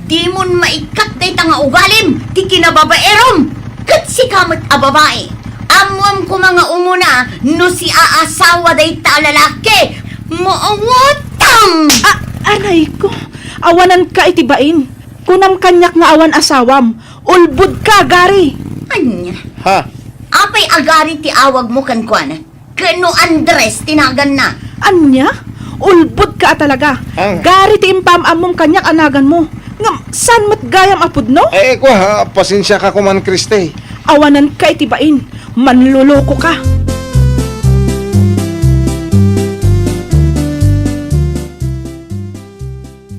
Dimon maikkat dayta nga ugalim ti kinababaerom. Ket sika met a babae, ammoam koma nga umuna no siaasawa dayta a lalaki. Maawatam! A-, anay ko, awanan ka iti bain. Kunam kaniak nga awan asawam. Ulbod ka, Gary! Ania? Ha? Apay a Gary ti awagmo kenkuana? Ken no Andres ti naganna? Ania? Ulbod ka a talaga. Ah. Gary ti impaam-ammom kaniak a naganmo. Ngem saan met gayam a pudno? Eh, kua, ha? Pasensiaka koman, Kriste. Awanan ka iti bain. Manloloko ka.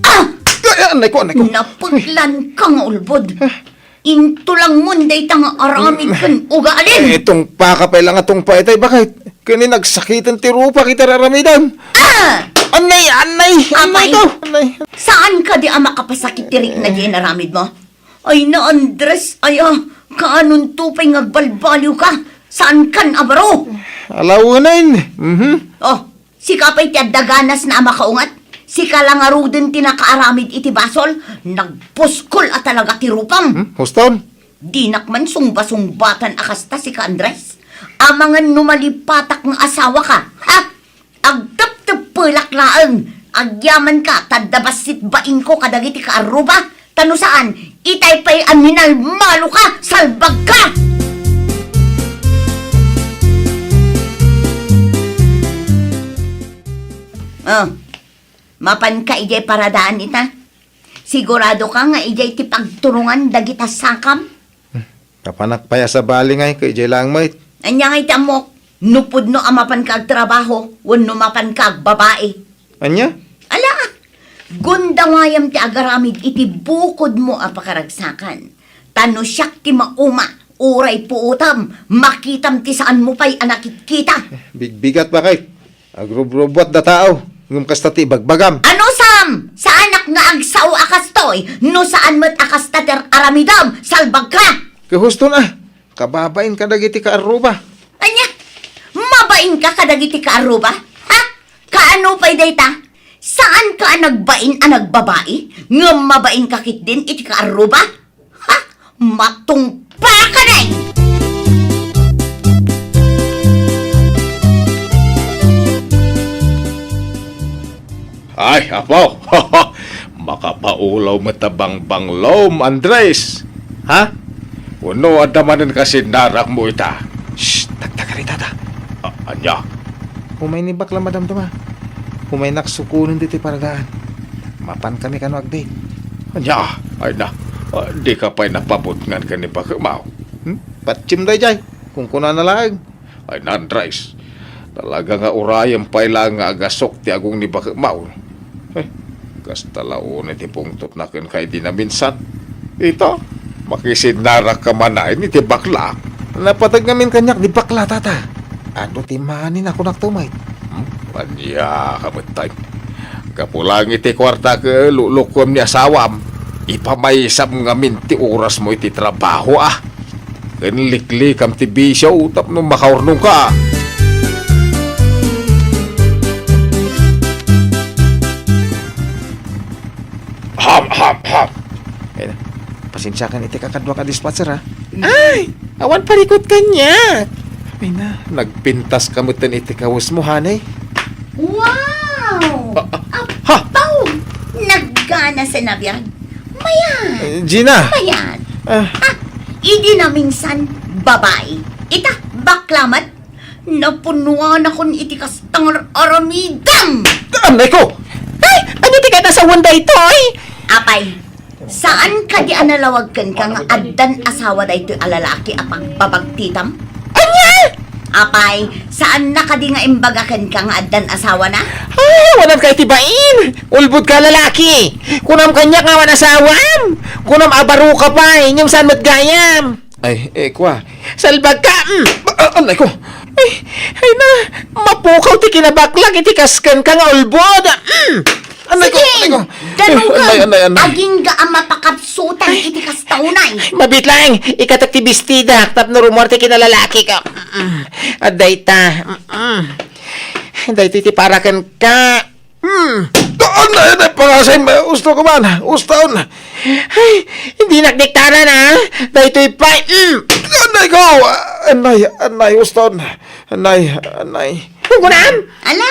Ah! Ay, anay ko, anay ko. Napudlan ka nga ulbod. Ah. Intulangmon dayta nga aramid ken ugalim. Eh, tungpa ka pay lang a tungpa itay, bakit? Ken nagsakiten ti rupak iti ar-aramidem. Ah! Anay, anay, anay Apay, to, anay. Saan ka di a makapasakit ti rikna di inaramid mo? Ay na, Andres, ay, ah, kaanonto pay nga agbalbaliw ka? Saan kan a baro? Alawanen. Mhm. Oh, sika pay ti adda ganasna a makaunget? Sika la ngaruden ti nakaaramid iti basol? Nagpuskol a talaga ti rupam. Hmm? Huston? Dinak man sungbasungbatan a kasta, sika, Andres. Amangan no malipatak nga asawaka, ha? Agtepteppelak laeng, agyamanka ta adda bassit bainko kadagiti kaarruba, ta no saan, itay pay a minalmaloka, salbagka! Ah, mapanka idiay paradaan ita? Siguradoka nga idiay ti pagturungan dagita sakam? Kapanak pay a sabali ngay, ket idiay laeng met. Ania ngay ti ammok? No pudno a mapanka agtrabaho, wenno mapanka agbabai? Ania? Ala! Gundawayam ti agaramid iti bukodmo a pakaragsakan. Ta no siak ti mauma, uray puotam, makitam ti saanmo pay a nakitkita. Bigbigat, bakit? Agrubrubuat da tao, ngem kasta ti ibagbagam. Ano, Sam? Saanak nga agsao a kastoy, no saan met a kasta ti aramidem, salbag ka! Kahuston a, kababain kadagiti kaarruba. Ania? Mabain ka kadagiti kaarruba? Ha? Kaano pay dayta? Saan ka a nagbain a nagbabai, ngem mabain ka ketdin iti kaarruba? Ha? Matungpal ka, day! Ay, apo! Makapaulaw met a bangbanglom, Andres! Ha? Wenno adda manen kasinnarakmo ita? Shh! Tagtagari, tata. A-, ania? Umay ni bakla madamdama. Umaynak sukonen ditoy paradaan. Mapan kami kano agdate. Ania? Ay na, ah, di ka pay napabutngan ken ni bakemaw? Hmm? Patsim dayjay. Kunkunana laeng, "Ay, Andres, talaga nga urayem pay laeng nga agasok ti agong ni baketmo. Eh, kasta la unay ti pungtotna kenka idi naminsan. Ita, makisidnarakka manen iti bakla." Napateg ngamin kaniak ti bakla, tata. "Adu ti money na," kunak met. Hmm? Ania ka met tay? Gapu laeng iti kuarta ket luklukuem ni asawam. Ipamaysam ngamin ti orasmo iti trabaho, a. Ken liklikam ti bisio tapno makaurnongka. Ham, ham, ham. Ay na, pasensiakan iti kakaduak a dispatcher, ha? Ay, awan parikut kaniak. Ay na, nagpintaska metten iti kawesmo, honey. Wow! Ah, ah, ha! Apaw! Nagana sa nabiag. Mayan! Eh, Gina! Mayan! Ah. Ha? Idi naminsan, babai. Ita, bakla met. Napunuanakon iti kasta nga aramidem! Anay ko! Ay, adu ti kanasawan daytoy? Apay, saan kadi a nalawag kenka nga addan asawa daytoy a lalaki a pagbabagtitam? Ania? Apay, saan na kadi nga imbaga kenka nga addan asawana? Ay, awanan ka iti bain! Ulbod ka lalaki! Kunam kaniak nga awan asawam! Kunam a baroka pay, ngem saan met gayam! Ay, eh, kua. Salbagka! Mm. Ah, anay ko! Ay, ay na, mapukaw ti kinabaklak iti kas kenka nga ulbod! Mm. Anay ko, sige, anay ko. Danum. Ay, anay, anay, anay. Agingga a mapakapsutan iti kasta unay. Mabiit laeng, ikatek ti bestidak tapno rummuar ti kinalalakiko. Mm. Adda ita. Mm. Daytoy ti para kenka. Hmm. Anay, anay, pangasay, usto ko man. Uston. Ay, dinak diktaran, ha? Daytoy pay. Hmm. Anay ko. Anay, anay, uston. Anay, anay. Kunam? Ala,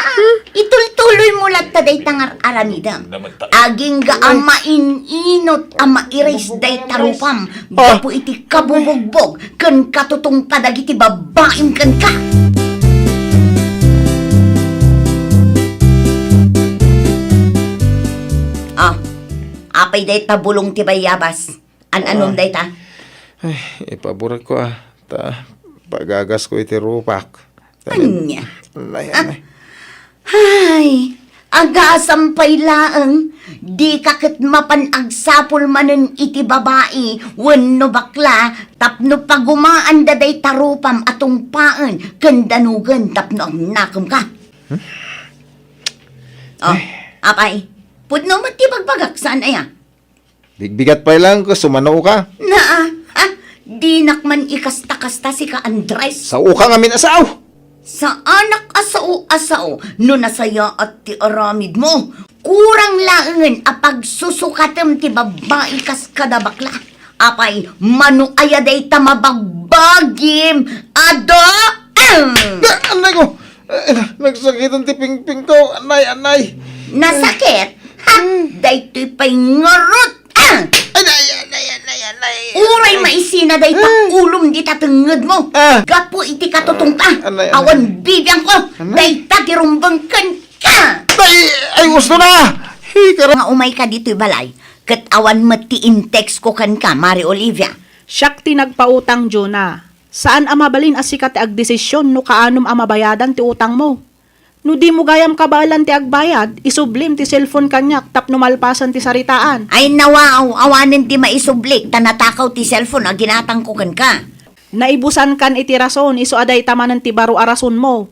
itultuloy mo latta dayta nga aramidem. Agingga a maininot a mairis dayta rupam. Ah. Gapu iti kabubugbog ken katutungpa dagiti babbaim kenka. Ah, apay dayta bulong ti bayabas? An-anom dayta? Ay, ipaburekko, a. Ta, pagagasko iti rupak. Ania? Anay, anay. Ay, agasam pay laeng, dika ket mapan agsapul manen iti babai wenno bakla tapno pagumaanda dayta rupam a tungpaen ken danugen tapno agnakemka. Hmm? Oh, apay, pudno met ti bagbagak, saan aya? Bigbigat pay laeng ket sumano ka. Naa, ah, dinak man ikasta-kasta sika, Andres. Sao ka ngamin a sao. Saanak a sao a sao no nasayaat ti aramidmo. Kurang laengen a pagsusukatem ti babbai kas kada bakla. Apay, mano aya dayta mabagbagim? Adu! Ahem! Ah, anay ko! Eh, nagsakitan ti pingpingko. Anay, anay. Nasakit? Ha? Hmm. Daytoy pay ngarud. Ah! Anay, anay, anay, anay. Uray maisina dayta ulom dita tengngedmo. Ah. Gapu iti katutongka. Ah, anay, anay. Awan bibiangko. Anay. Dayta ti rumbeng kenka. Ay, ay, usto na. Hikara. Nga umayka ditoy balay, ket awan met ti in-text ko kenka, Mari Olivia. Siak ti nagpautang, Jonah. Saan a mabalin a sika ti agdesisyon no kaanom a mabayadan ti utangmo. No dimo gayam kabaelan ti agbayad, isublim ti cellphone kaniak tapno malpasen ti saritaan. Ay, nawaw, awanen ti maisublik ta natakaw ti cellphone a ginatangko kenka. Naibusankan iti rason, isu a dayta manen ti baro a rasonmo.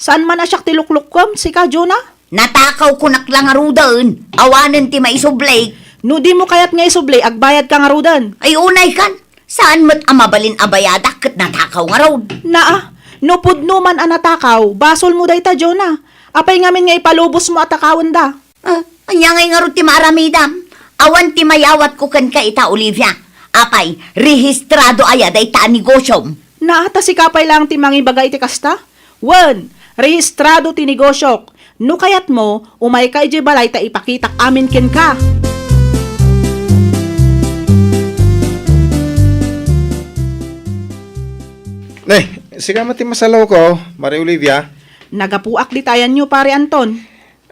Saan man a siak ti luklukkom, sika, Jonah? Natakaw kunak la ngaruden, awanen ti maisublik. No dimo kayat nga isubli, agbayadka ngaruden. Ay, unay kan. Saan met a mabalin a bayadak ket natakaw ngarud? Naa, no pudno man a natakaw, basolmo dayta, Jonah. Apay ngamin nga ipalubosmo a takawenda? Ah, ania ngay ngarud ti maaramidam? Awan ti mayawatko kenka ita, Olivia. Apay, rehistrado aya dayta a negosyom? Naa, ta sika pay laeng ti mangibaga iti kasta? Wen, rehistrado ti negosyok. No kayatmo, umayka idiay balay ta ipakitak amin kenka. Ne, sika met ti masalawko, Mari Olivia. Nagapuak dita ayanyo, Pare Anton.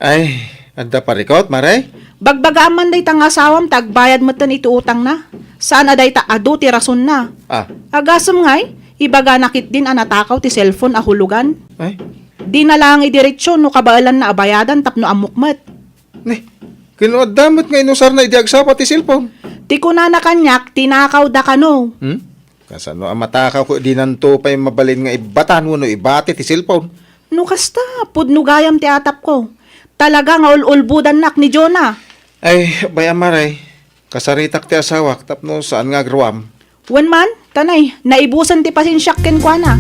Ay, adda parikut, Mare? Bagbagaam man dayta nga asawam ta agbayad metten iti utangna. Saan a dayta adu ti rasonna. Ah. Agasem ngay, Ibagana ketdin a natakaw ti cellphone a hulugan. Ay? Dina laeng idiretso no kabaelanna a bayadan tapno ammok met. Ne, ken no adda met nga inusarna idi agsapa ti cellphone? Ti kunana kaniak, tinakawda kano. Hmm? Kasano a matakaw ket dinanto pay mabalin nga ibbatan wenno ibati ti cellphone? No kasta, pudno gayam ti atapko. Talaga nga ul-ulbodannak ni Jonah. Ay, bay-am, Mare. Kasaritak ti asawak tapno saan nga agruam. Wen man, tanay, naibusen ti pasensiak kenkuana.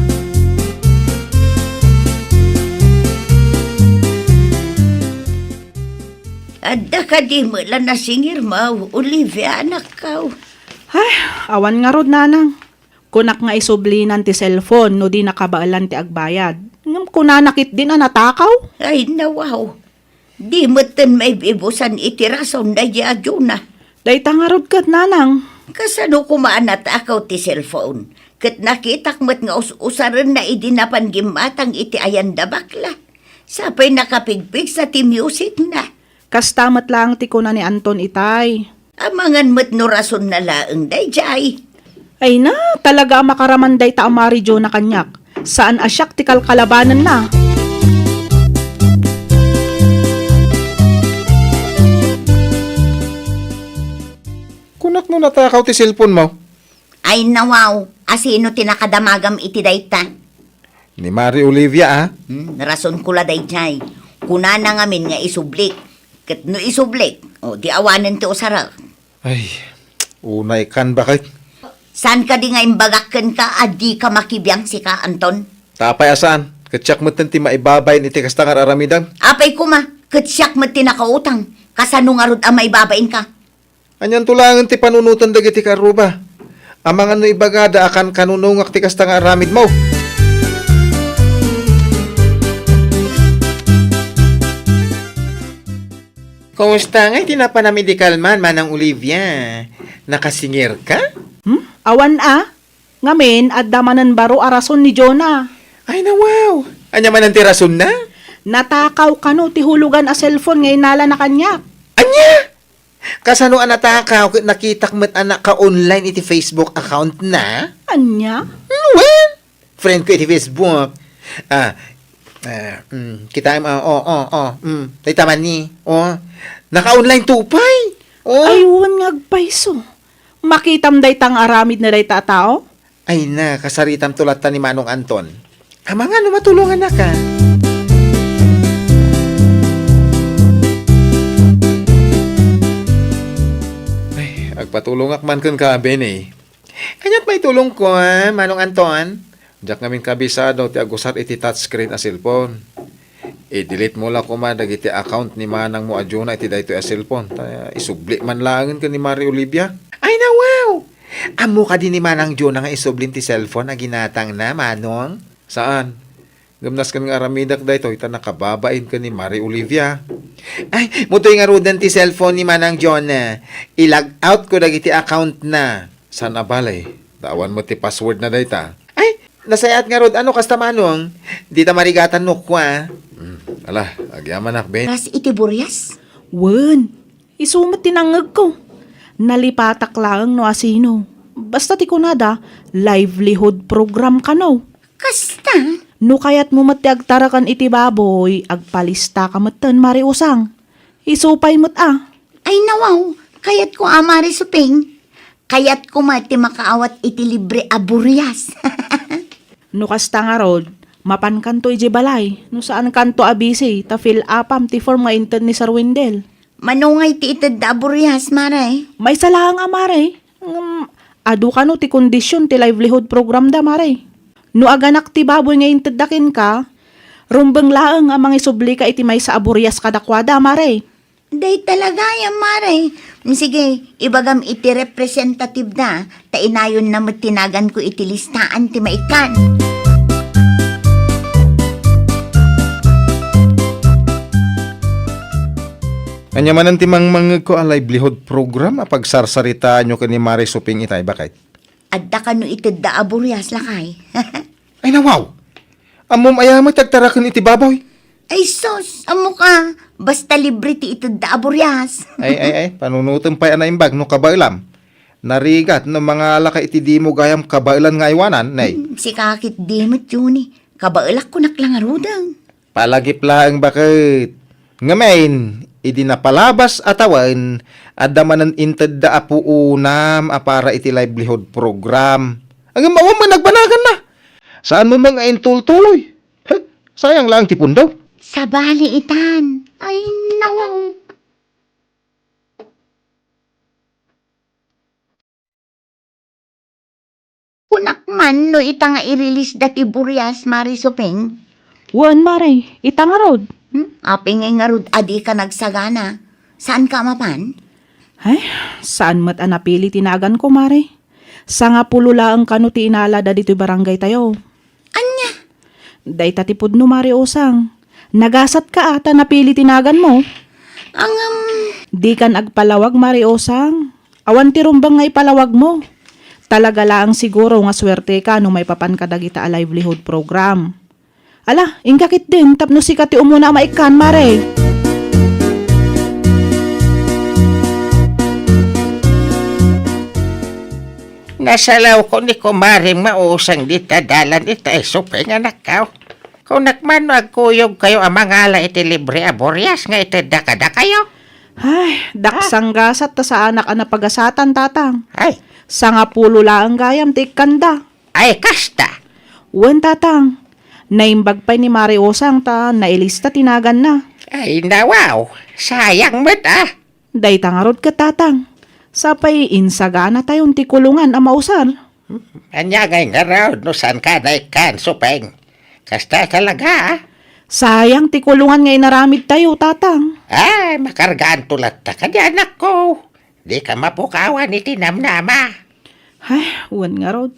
Adda kadi met la nasingirmo, Olivia, anakko? Ay, awan ngarud, nanang. Kunak nga isublinan ti cellphone no di nakabaelan ti agbayad. Ngem kunana ketdin a natakaw. Ay, nawaw. Di metten maibibusan iti rason daydi a Jonah. Dayta ngarud ket, nanang. Kasano koma a natakaw ti cellphone? Ket nakitak met nga us-usarenna idi napan gimmatang iti ayan da bakla. Sapay nakapigpigsa ti musicna. Kasta met laeng ti kuna ni Anton itay. Amangan met no rasonna laeng daydiay. Ay na, talaga a makaraman dayta a Mari Jonah kaniak. Saan a siak ti kalkalabanenna. Kunak no natakaw ti cellphone mo. Ay nawaw, asino ti nakadamagam iti dayta? Ni Mari Olivia, a? Hmm, rasonko la daydiay. Kunana ngamin nga isublik. Ket no isublik, o, di awanen ti usarek. Ay, unay kan baket. Saan kadi nga imbagak kenka a dika makibiang sika, Anton? Apay a saan, ket siak metten ti maibabain iti kasta nga ar-aramidem. Apay koma, ket siak met ti nakautang. Kasano ngarud a maibabainka? Anianto laengen ti panunoten dagiti karruba? Amangan no ibagada a kankanunongak ti kasta nga aramidmo. Kumusta ngay ti napanam idi kalman, Manang Olivia? Nakasingirka? Hmm? Awan a. Ngamin, adda manen baro a rason ni Jonah. Ay, nawaw! Ania manen ti rasonna? Natakaw kano ti hulugan a cellphone nga inalana kaniak. Ania? Kasano a natakaw ket nakitak met a naka-online iti Facebook account na? Ania? Hmm, wen, friend ko iti Facebook. Ah, ah, mm, kitaem, ah, oh, oh, oh, mm, dayta man ni, oh, naka-online to pay. Oh. Ay, wen nga agpayso. Makitam dayta nga aramid na dayta a tao? Ay na, kasaritamto latta ni Manong Anton. Amangan no matulongannaka. Ay, agpatulongak man kenka, Benny. Kaniat maitulongko, a, Manong Anton? Diak ngamin kabisado ti agusar iti touchscreen a cellphone. I-delete mo la koma dagiti account ni manangmo a Jonah iti daytoy a cellphone. Ta isubli man laengen ken ni Mari Olivia. Ay, nawaw! Ammo kadi ni Manang Jonah nga isublin ti cellphone a ginatangna, Manong? Saan? Ngem nasken nga aramidak daytoy ta nakababain ken ni Mari Olivia. Ay, mutoy ngaruden ti cellphone ni Manang Jonah. I-log out ko dagiti account na. Saan a bale? Ta awan met ti password na dayta. Ay, nasayaat ngarud, ano kasta, Manong? Dita marigatan no kua. Hmm, ala, agyamanak, Ben. Kas iti burias? Wen, isu met ti nangngegko. Nalipatak laeng no asino. Basta ti kunada, livelihood program kano. Kasta? No kayatmo met ti agtaraken iti baboy, agpalista ka metten, Mari Usang. Isu pay met a. Ay, nawaw, kayatko a, Mari Suping. Kayatko met ti makaawat iti libre a burias. No kasta ngarud, mapankanto idiay balay, no saankanto a busy, ta fill upam ti form nga inted ni Sir Wendell. Mano ngay ti itedda a burias, Mare? Maysa laeng a, Mare. Ngem, adu kano ti kondisyon ti livelihood program da, Mare. No aganak ti baboy nga intedda kenka, rumbeng laeng a mangisubli ka iti maysa a burias kadakuada, Mare. Dayta la gayam, Mare. Sige, ibagam iti representative da, ta inayonna met ti naganko iti listaan ti maikkan. Ania manen ti mangmangngegko a livelihood program a pagsarsaritaanyo ken ni Mare Suping itay, baket? Adda kano itedda a burias, lakay. Ay, nawaw! Ammom aya met ti agtaraken iti baboy? Ay, sus! Ammoka, basta libre ti itedda a burias. Ay, ay, ay, panunotem pay a naimbag no kabaelam. Narigat no mangalaka iti dimo gayam kabaelan nga aywanan, nay. Hmm, sika ketdi met, Juni. Kabaelak kunak la ngaruden. Palagip laeng baket. Ngamin, idi napalabas a tawen, adda manen intedda a puonam a para iti livelihood program. Ngem awan man nagbanaganna. Saan mo man nga intultuloy? Heh, sayang lang ti pundo. Sabali itan. Ay, nawaw. Kunak man no ita nga i-release da ti burias, Mari Suping? Wen, Mari, ita ngarud. Hmm? Apay ngay ngarud a dika nagsagana? Saanka a mapan? Ay, saan met a napili ti naganko, Mari. Sangapulo laeng kano ti inalada ditoy barangay tayo. Ania? Dayta ti pudno, Mari Usang. Nagasatka a ta napili ti naganmo. Angam. Dikan agpalawag, Mari Usang. Awan ti rumbeng nga ipalawagmo. Talaga laeng siguro nga suerteka no maipapanka dagita a livelihood program. Ala, inka ketdin tapno sika ti umuna a maikkan, Mari. Nasalawko ni kumarem nga usang dita dalan ita isu pay nga nakaw. Kunak man no agkuyogkayo a mangala iti libre a burias nga itedda kadakayo. Ay, daksang gasat ta saanak a napagasatan, Tatang. Ay. Sangapulo laeng gayam ti ikkanda. Ay, kasta. Wen, Tatang. Naimbag pay ni Mari Usang ta nailista ti naganna. Ay, nawaw. Sayang met, ah. Dayta ngarud ket, Tatang. Sapay insagana tayon ti kulungan a mausar. Ania ngay ngarud no saanka naikkan, Supeng? Kasta talaga, ah. Sayang ti kulungan nga inaramid tayo, Tatang. Ay, makargaanto latta kadi, anakko. Dika mapukawan iti namnama. Ay, wen ngarud.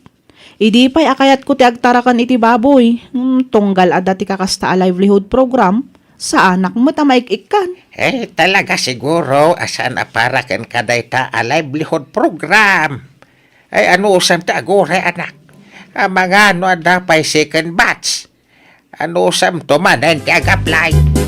Idi pay a kayatko ti agtarakan iti baboy, mm, tunggal adda ti kakasta a livelihood program, saanak met a maik-ikkan. Eh, talaga siguro a saan a para ken kadayta a livelihood program. Ay, anusam ti aguray, anak? Amangan no adda pay second batch. Anusamto manen ti ag-apply?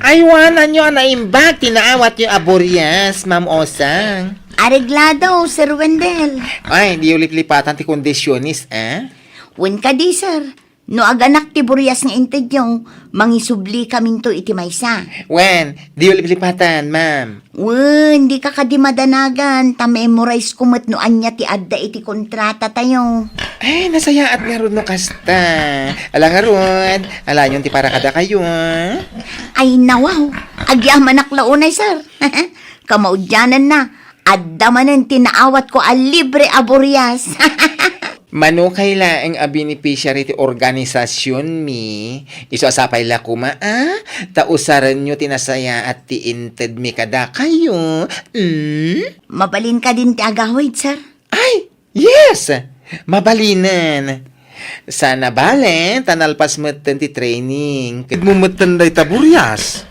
Aywananyo a naimbag ti naawatyo a burias, Ma'am Osang. Areglado, Sir Wendell. Ay, diyo liplipatan ti kondisyones, eh? Wen kadi, sir. No aganak ti burias nga intedyo, mangisubli kaminto iti maysa. Wen, diyo liplipatan, ma'am. Wen, dika kadi madanagan, ta memorize ko met no ania ti adda iti kontrata tayo. Ay, nasayaat ngarud no kasta. Ala ngarud, alayon ti para kadakayo, ah. Ay, nawaw. Agyamanak la unay, sir. Kamaudiananna, adda manen ti naawatko a libre a burias. Mano kay laeng a beneficiary ti organisasionmi, isu a sapay la koma, a? Ta usarenyo ti nasayaat ti intedmi kadakayo. Mm? Mabalin kadin ti agawid, sir? Ay, yes! Mabalinen. Sana bale, ta nalpas metten ti training. Ket mo metten dayta burias.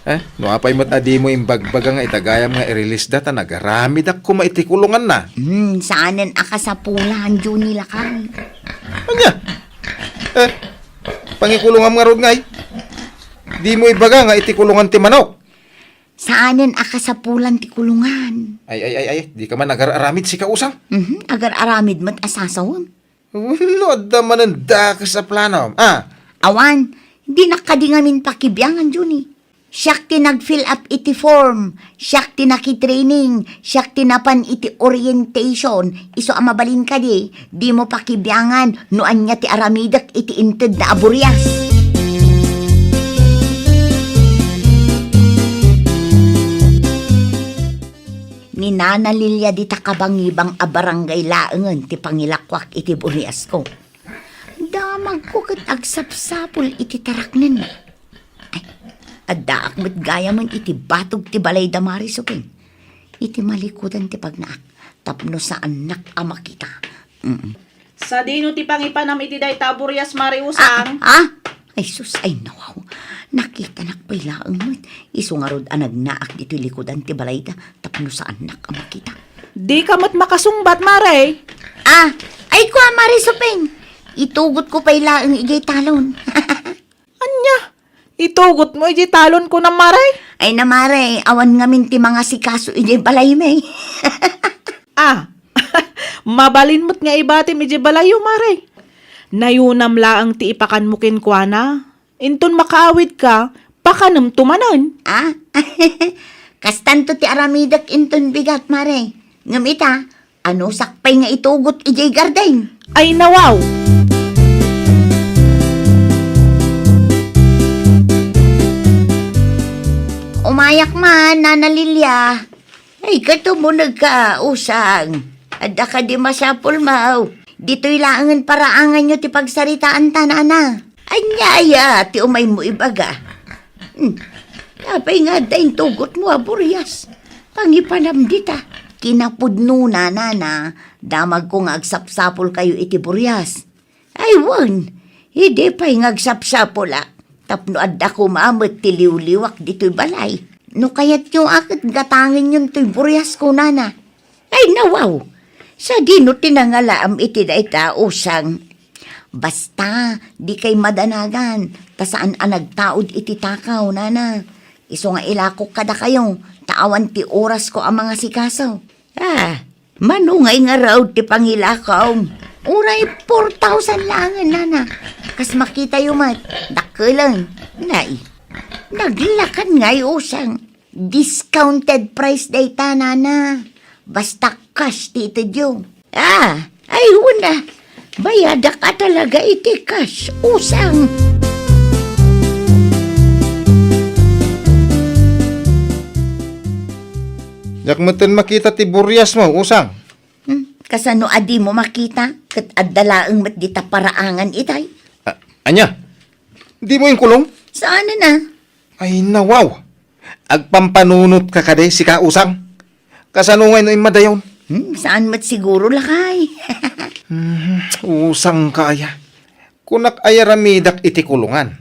Eh, no apay met a dimo imbagbaga nga itagayam nga i-release da ta nagaramidak koma iti kulunganna. Hmm, saanen a kasapulan, Juni, lakay. Ania? Eh, pangikulongam ngarud ngay. Dimo ibaga nga iti kulungan ti manok. Saanen a kasapulan ti kulungan. Ay, ay, ay, ay, di ka man agar-aramid, sika usang. Mhm, agar-aramid met a sasawem. No adda manen dakes a planom. Ah. Awan, dinak kadi ngamin pakibiangan, Juni. Siak ti nag-fill up iti form, siak ti nakitraining, siak ti napan iti orientation, isu a mabalin kadi, dimo pakibiangan no ania ti aramidek iti intedna a burias. Ni Nana Lilia dita kabangibang a barangay laengen ti pangilakuak iti buriasko. Damagko ket agsapsapul iti taraknenna. Ay, addaak met gayamen iti batog ti balay da Mari Suping. Iti malikudan ti pagnaak, tapno saannak a makita. Mm. Sadino ti pangipanam iti dayta a burias, Mari Usang? Ah, ah? Ay sus, ay nawaw. Nakitanak pay laeng met. Isu ngarud a nagnaak ditoy likudan ti balayda tapno saannak a makita. Dika met makasungbat, Mare. Ah, ay kua, Mari Suping. Itugotko pay laeng idiay talon. Ania? Itugotmo idiay talon, kunam, Mare? Ay na, Mare, awan ngamin ti mangasikaso idiay balaymi. Ah, mabalin met nga ibatim idiay balayyo, Mare. Nayunam laeng ti ipakanmo kenkuana. Inton makaawidka, pakanemto manen. Ah? Kastanto ti aramidek inton bigat, Mare. Ngem ita, anusak pay nga itugot idiay garden. Ay, nawaw! Umayak man, Nana Lilia. Ay, katumnegka, Usang. Adda kadi masapulmo? Ditoy laengen paraanganyo ti pagsaritaanta, Nana. Ania aya ti umaymo ibaga? Hmm. Apay nga adda intugotmo a burias? Pangipanam dita. Kinapudnona, Nana, damagko nga agsapsapulkayo iti burias. Ay, wen, idi pay nga agsapsapulak, tapno adda koma met ti liwliwak ditoy balay. No kayatyo a ket gatangenyon toy burias, kunana. Ay, nawaw! Sadino ti nangalaam iti dayta, Usang? Basta, dikay madanagan, ta saan a nagtaud iti takaw, Nana. Isu nga ilakok kadakayo, ta awan ti orasko a mangasikaso. Ah, mano ngay ngarud ti pangilakaw? Uray four thousand laengen, Nana. Kas makitayo met, dakkelen. Nay, naglakan ngay, Usang. Discounted price dayta, Nana. Basta cash ti itedyo. Ah, ay, wen a. Bayadak a talaga iti cash, Usang. Diak metten makita ti buriasmo, Usang. Hmm, kasano a dimo makita? Ket adda laeng met dita paraangan itay. A-, ania? Dimo inkulong? Saanen a. Ay, nawaw! Agpampanunotka kadi, sika, Usang? Kasano ngay no immadayon? Hmm, saan met siguro, lakay? Hmm, usangka aya. Kunak aya ramidak iti kulongan.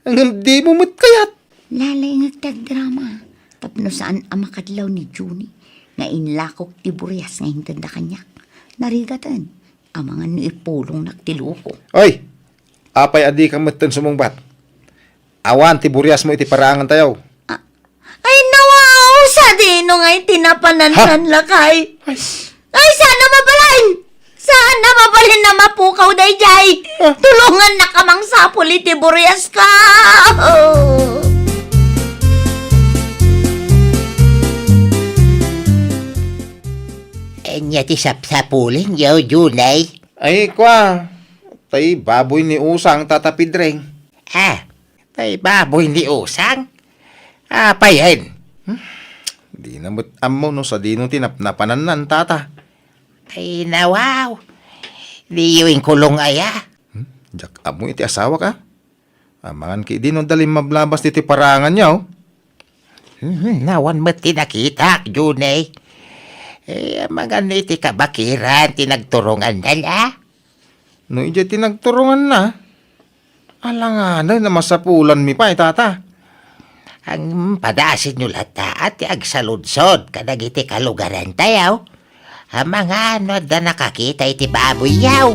Ngem dimo met kayat. Lalengek ti agdrama. Tapno saan a makadlaw ni Junie nga inlakok ti burias nga intedda kaniak. Narigaten. Amangan no ipulongnak ti loko. Oy! Apay a dika metten sumungbat? Awan ti buriasmo iti paraangantayo. A-, ay, nawaw! Sadino ngay ti napanannan, lakay? Ay. Ay, saan a mabalin? Saan a mabalin a mapukaw daydiay? Ah. Tulongannak a mangsapul iti buriaska. Ania ti sapsapulenyo, Junie? Ay, kua, tay baboy ni Usang, Tata Pedring. Ah, tay baboy ni Usang? Apayen? Hmm? Dina met ammo no sadino ti napnapanannan, Tata. Ay, nawaw. Diyo inkulong aya? Hmm? Diak ammo iti asawak, a. Amangan ketdi no adda limmablabas ditoy paraanganyo. Hmm, awan met ti nakitak, Junie. Eh, amangan no iti kabakiran ti nagturonganna, a? No idiay ti nagturonganna, alanganen a masapulanmi pay, Tata. Ngem padasenyo latta ti agsaludsod kadagiti kalugarantayo. Amangan no adda nakakita iti baboyyo.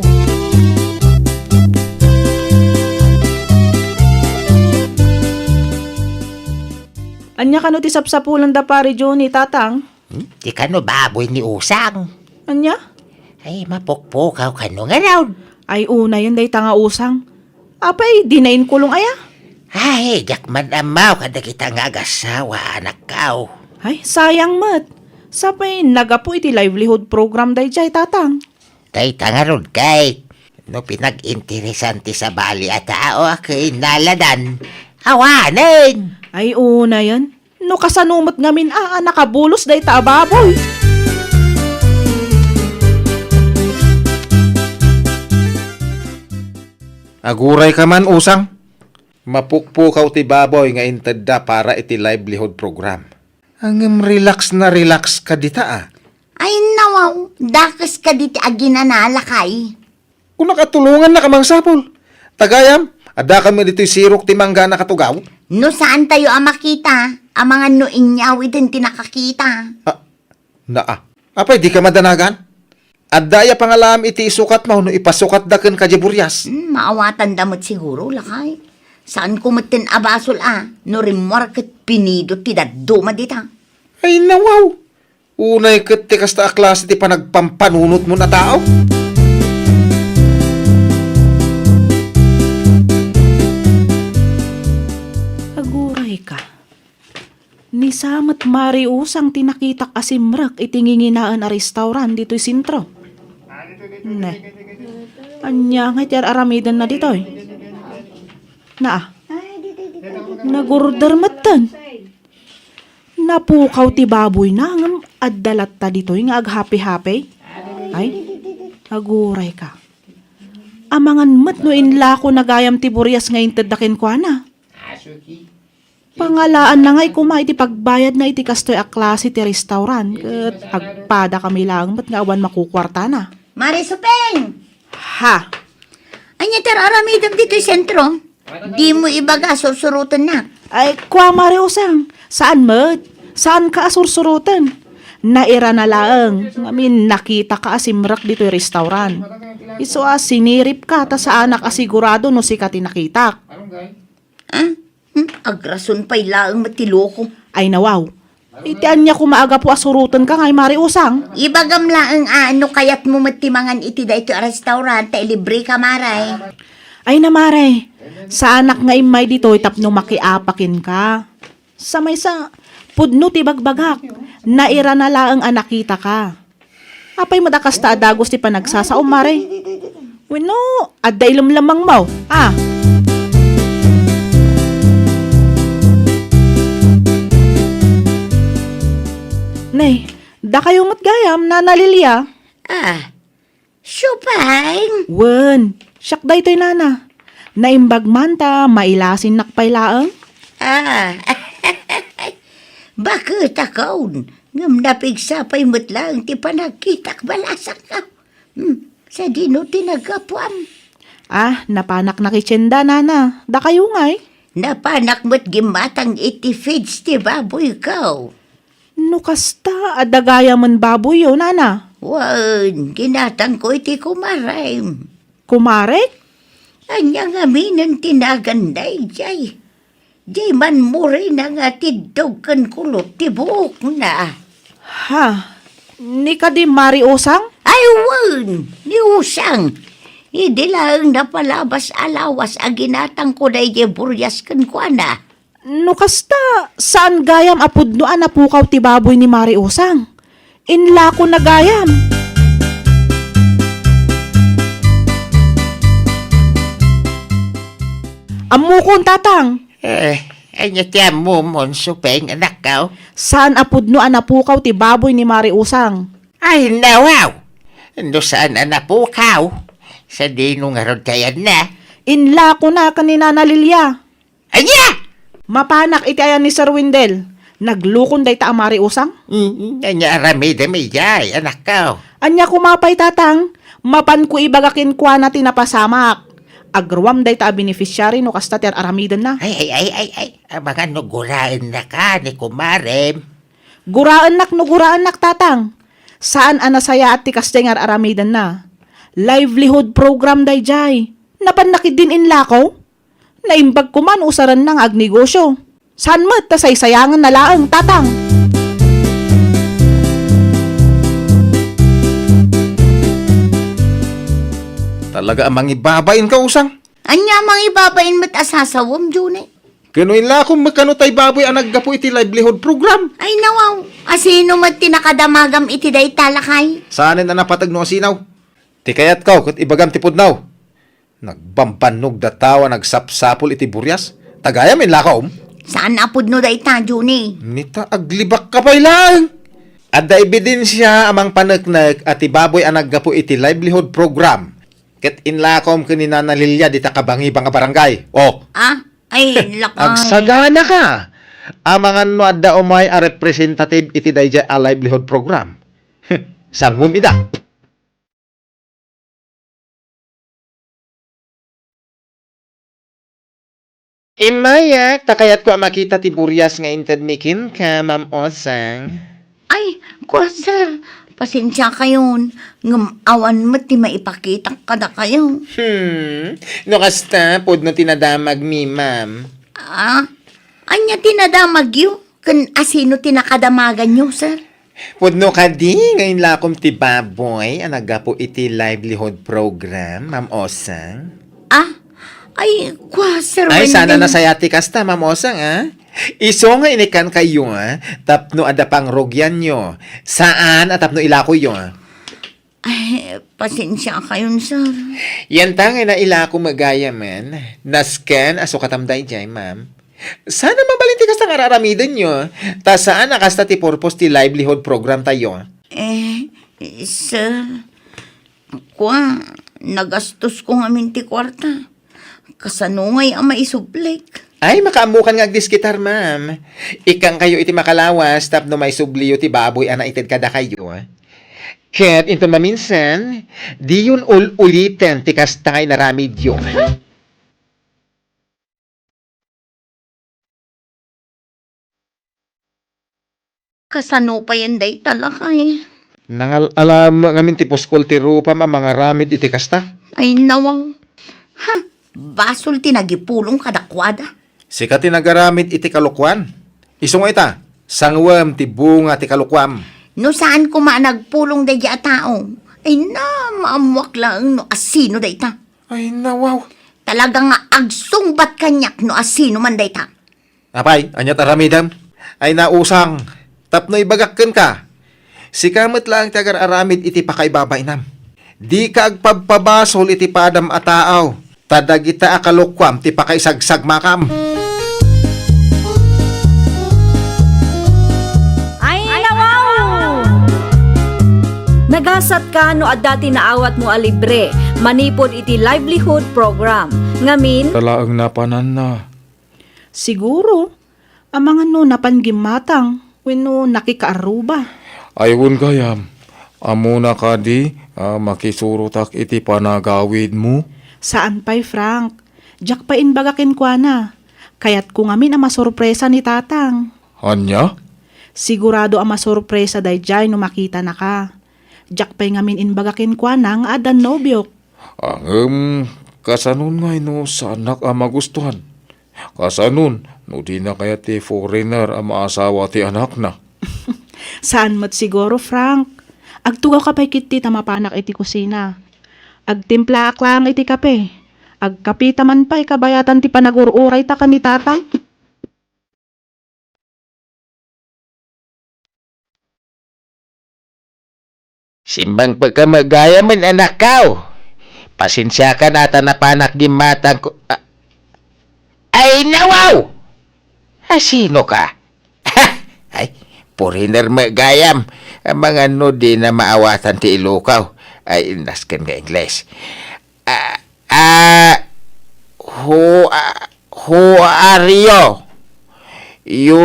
Ania kano ti sapsapulenda, Pari Junie, Tatang? Hmm? Ti kano baboy ni Usang. Ania? Ay, mapukpukaw kano ngarud. Ay, unayen dayta nga Usang. Apay, dina inkulong aya? Ay, diak man ammo kadagita nga agassawa, anakko. Ay, sayang met. Sapay naggapu iti livelihood program daydiay, Tatang. Dayta ngarud, Kate. No pinag-interesan ti sabali a tao a ken naladan, awanen. Ay, unayen. No kasano met ngamin a, a nakabulos dayta a baboy? Agurayka man, Usang. Mapukpukaw ti baboy nga intedda para iti livelihood program. Ngem relax na relax ka dita, a. Ay, nawaw, dakes kadi ti aginana, lakay. Kunak a tulongannaka mangsapul. Ta gayam, adda kami ditoy sirok ti mangga a nakatugaw. No saantayo a makita, amangan no inyawiden ti nakakita. Ah, naa. Apay, dika madanagan? Adda aya pangalaam iti isukatmo no ipasukatda kenka diay burias? Hmm, maawatanda met siguro, lakay. Saanko metten a basol a no rimmuar ket pinido ti dadduma dita. Ay, nawaw! Unay ket ti kasta a klase ti panagpampanunotmo a tao. Agurayka. Ni sa met Mari Usang ti nakitak a simrek iti nginginaen a restaurant ditoy sentro. Ne. Ania ngay ti ar-aramidenna ditoy? Naa. Nagurder metten. Napukaw ti baboyna, ngem adda latta ditoy nga aghapi-hapi. Ay, agurayka. Amangan met no inlakona gayam ti burias nga intedda kenkuana. Pangalaanna ngay koma iti pagbayadna iti kastoy a klase ti restaurant, ket agpadakami laeng met nga awan makukuartana. Mari Supeng! Ha? Ania ti ar-aramidem ditoy sentro? Dimo ibaga, sursurotennak. Ay, kua, Mari Usang, saan met? Saanka a sursuroten? Nairana laeng, ngamin nakitaka a simrek ditoy restaurant. Isu a siniripka ta saanak a sigurado no sika ti nakitak. Ah? Hmm? Agrason pay laeng met ti loko. Ay, nawaw. Iti ania koma a gapu a surotenka ngay, Mari Usang? Ibagam laeng a no kayatmo met ti mangan iti daytoy a restaurant, ta ilibreka, Mari. Ay na, Mari. Saanak nga immay ditoy tapno makiapa kenka. Sa maysa, pudno ti bagbagak. Nairana laeng a nakitaka. Apay met a kasta a dagus ti panagsasao, Mari? Wenno, adda ilemlemangmo, a? Nay, dakayo met gayam, Nana Lilia? Ah, Supeng? Wen, siak daytoy, Nana. Naimbag man ta mailasinnak pay laeng? Ah, baketakon, ngem napigsa pay met laeng ti panagkitak balasangko. Hmm, sadino ti naggapuam? Ah, napanak nakitienda, Nana. Dakayo ngay? Napanak met gimmatang iti feeds ti baboyko. No kasta, adda gayamen baboyyo, Nana? Wen, ginatangko iti kumarem. Kumarek? Ania ngaminen ti nagan daydiay? Diay manmurina nga tiddog ken kulot ti buokna. Ha? Ni kadi Mari Usang? Ay, wen, ni Usang. Idi laeng napalabas a lawas a ginatangko daydiay burias kenkuana. No kasta, saan gayam a pudno a napukaw ti baboy ni Mari Usang? Inlakona gayam. Ammokon, Tatang. Eh, ania ti ammom, Supeng, anakko? Saan a pudno a napukaw ti baboy ni Mari Usang. Ay, nawaw! No saan a napukaw, sadino ngarud ti ayanna? Inlakona ken ni Nana Lilia. Ania? Mapanak iti ayan ni Sir Wendell. Naglukon dayta a Mari Usang? Mm, ania aramidem idiay, anakko? Ania koma pay, Tatang? Mapanko ibaga kenkuana ti napasamak. Agruam dayta a beneficiary no kasta ti ar-aramidenna. Ay, ay, ay, ay, ay. Amangan no guraennaka ni kumarem. Guraennak no guraennak, Tatang. Saan a nasayaat ti kasdiay nga ar-aramidenna. Livelihood program daydiay. Napanna ketdin inlako? Naimbag koma no usarenna nga agnegosyo. Saan met ta saysayangenna laeng, Tatang? Talaga a mangibabainka, Usang. Ania a mangibabain met a sasawem, Johnny? Ken no inlakom met kano tay baboy a naggapu iti livelihood program? Ay, nawaw. Asino met ti nakadamagam iti dayta, lakay? Saanen a napateg no asinaw. Ti kayatko ket ibagam ti pudno. Nagbambannog da tao a nagsapsapul iti burias. Ta gayam inlakom? Saan a pudno dayta, Johnny? Nita, aglibakka pay laeng. Adda ebidensia a mangpaneknek a ti baboy a naggapu iti livelihood program ket inlakom ken ni Nana Lilia dita kabangibang a barangay. O. Ah? Ay, lakay. Agsaganaka! Amangan no adda umay a representative iti daydiay a livelihood program. Sangom ida. Immayak, ta kayatko a makita ti burias nga intedmi kenka, Ma'am Osang. Ay, kua, sir. Pasensiakayon, ngem awan met ti maipakitak kadakayo. Hmm, no kasta, pudno ti nadamagmi, ma'am. Ah? Ania ti nadamagyo? Ken asino ti nakadamaganyo, sir? Pudno kadi nga inlakom ti baboy a naggapu iti livelihood program, Ma'am Osang? Ah? Ay, kwa, sir, Ay, sana Wendell. Nasaya ti kasta, Ma'am Osang, ah? Isu nga inikkankayo, ah, tapno adda pangrugianyo. Saan a tapno ilakoyo, ah? Ay, pasensiakayon, sir. Yanta nga nailako met gayamen, nasken a sukatam daydiay, ma'am. Sana mabalin ti kasta nga ar-aramidenyo, ta saan a kasta ti purpose ti livelihood program tayo. Eh, sir, kwa, nagastosko ngamin ti kuarta. Kasano ngay a maisublik? Ay, makaammokan nga agdiskitar, ma'am. Ikkankayo iti makalawas tapno maisubliyo ti baboy a naited kadakayo. Ket inton maminsan, diyon ul-uliten ti kasta nga inaramidyo. Kasano payen dayta, lakay? Nangal-alam ngamin ti puskol ti rupam a mangaramid iti kasta. Ay, nawang. Ha? Basol ti nagipulong kadakuada. Sika ti nagaramid iti kalokuan. Isu nga ita, sanguem ti bunga ti kalokuam. No saan koma a nagpulong daydi a tao, ay na, maammoak laeng no asino dayta. Ay, nawaw. Talaga nga agsungbat kaniak no asino man dayta. Apay, ania ti aramidem? Ay, nausang, tapno ibagak kenka, sika met laeng ti agar-aramid iti pakaibabainam. Dika agpabpabasol iti padam a taaw, ta dagita a kalokuam ti pakaisagsagmakam. Ay, nawaw! Nagasat ka no adda ti naawatmo a libre manipud iti livelihood program. Ngamin, Talaeng napananna. Siguro, amangan no napan gimmatang wenno nakikaarruba. Ay, wen gayam, ammona kadi a makisurotak iti panagawidmo? Saan pay, Frank. Diak pay imbaga kenkuana. Kayatko ngamin a masorpresa ni Tatang. Ania? Sigurado a masorpresa daydiay no makitanaka. Diak pay ngamin imbaga kenkuana nga addan nobiok. Ngem, kasanon ngay no saannak a magustuhan? Kasanon no dina kayat ti foreigner a maasawa ti anakna? Saan met siguro, Frank. Agtugawka pay ketdi ta mapanak iti kusina. Agtimplaak laeng iti kape. Agkapita man pay kabayatan ti panagur-urayta ken ni Tatang. Simmangpet ka met gayamen, anakkaw. Pasensiakan a ta napanak gimmatangko. A-, ay, nawaw! Asino ka? Ay, foreigner met gayam. Amangan no dina maawatan ti Ilocano. Ay, nasken nga Ingles. Ah, ah, who, ah, who are you? You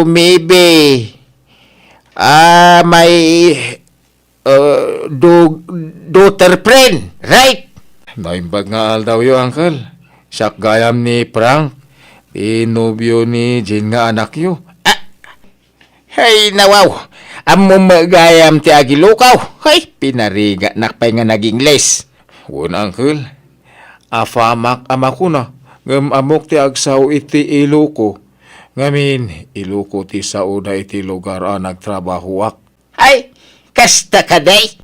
may be, ah, my, uh, do-, daughter friend, right? Naimbag nga aldawyo, uncle. Siak gayam ni Frank, ti nobio ni Jean nga anakyo. Ah, Hay, nawaw! Ammom met gayam ti ag-Ilocano. Hay, pinarigatnak pay nga nag-Ingles. Wen, uncle. Apamak a makuna, ngem ammok ti agsao iti Ilocano. Ngamin, Ilocano ti saoda iti lugar a nagtrabahoak. Ay, kasta kadi?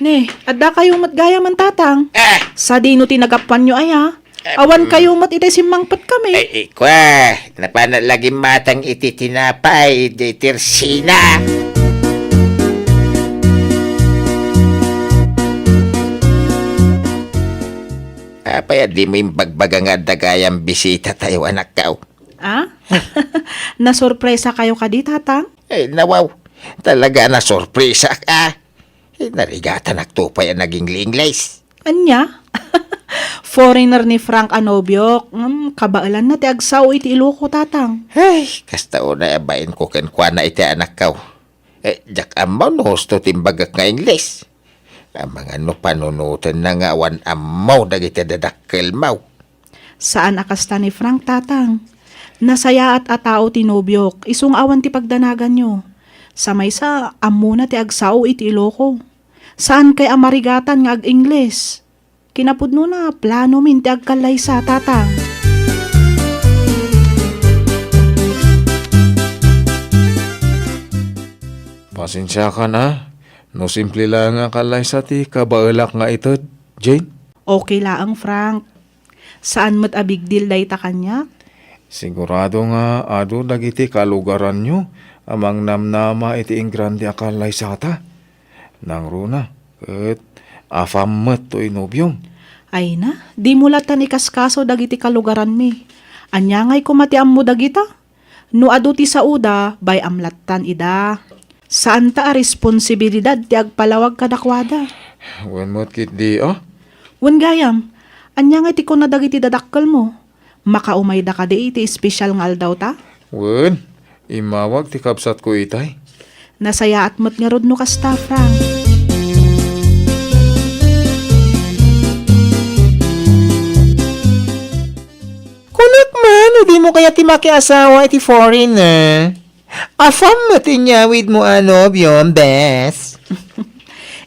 Ne, addakayo met gayamen, Tatang. Ah! Sadino ti nagapuanyo aya? Ah, awan mm. Kayo met iti simmangpetkami. Ay, ikwa, napanak la gimmatang iti tinapay, di tersina. Apay a dimo imbagbaga nga adda gayam bisitatayo, anakkaw? Ah? Nasorpresa kayo kadi, Tatang? Ay, nawaw. Talaga a nasorpresak, ah. Eh, narigatanakto pay a nag-Ingles. Ania? Foreigner ni Frank a nobiok. Hmm, kabaelanna ti agsao iti Ilocano, Tatang. Ay, kasta unay a bainko kenkuana iti anakkaw. Eh, diak ammo no husto ti imbagak nga Ingles. Amangan no panunotenna nga awan ammo dagiti dadakkelmo. Saan a kasta ni Frank, Tatang. Nasayaat a tao ti nobiok, isu nga awan ti pagdanaganyo. Sa maysa, ammona ti agsao iti Iloco. Saankay a marigatan nga ag-Ingles. Kinapudnona, planomin ti agkallaysa, Tatang. Pasensiakan a, no simple laeng a kallaysa ti kabaelak nga ited, Jane. Okay laeng, Frank. Saan met a big deal dayta kaniak. Sigurado nga adu dagiti kalugaranyo a mangnamnama iti ingrande a kallaysata. Nangruna, ket afam met toy nobiom. Ay na, dimo lattan ikaskaso dagiti kalugaranmi. Ania ngay koma ti ammo dagita? No adu ti saoda, bay-am lattan ida. Saanta a responsibilidad ti agpalawag kadakuada. Wen met ketdi a? Wen gayam, ania ngay ti kuna dagiti dadakkelmo? Makaumayda kadi iti espesyal nga aldawta? Wen, immawag ti kabsatko itay. Nasayaat met ngarud no kasta, Frank. Kunak man, no dimo kayat ti makiasawa iti foreigner. Afam met ti inyawidmo a nobiom, bes.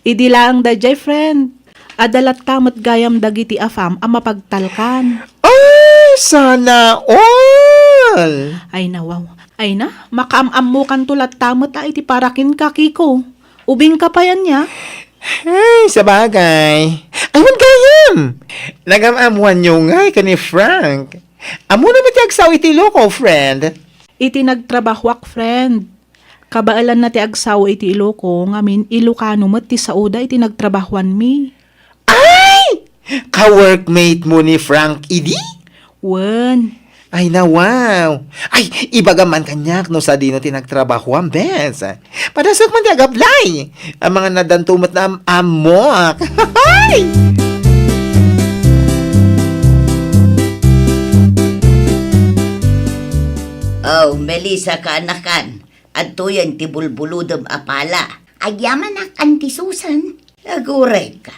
Idi laeng daydiay, friend. Adda latta met gayam dagiti afam a mapagtalkan. Ay, sana all! Ay na, wow. Ay na, makaam-ammokanto latta met a iti para kenka, Kiko. Ubingka pay ania? Ay, sabagay. Ay, wen gayam! Nagam-ammoanyo ngay ken ni Frank. Ammona met ti agsao iti Iloco, friend? Iti nagtrabahoak, friend. Kabaelanna ti agsao iti Iloco, ngamin Ilocano met ti saoda iti nagtrabahoanmi. Ay! Ka-workmate mo ni Frank idi? Wen. Ay na, wow! Ay, ibagam man kaniak no sadino ti nagtrabahoam, bes. Padasek man ti agablay. Amangan addanto met nga am-ammok. Ay! Oh, Melissa, kaanakan, adtoyen ti bulbulodem a pala. Agyamanak, Auntie Susan. Agurayka.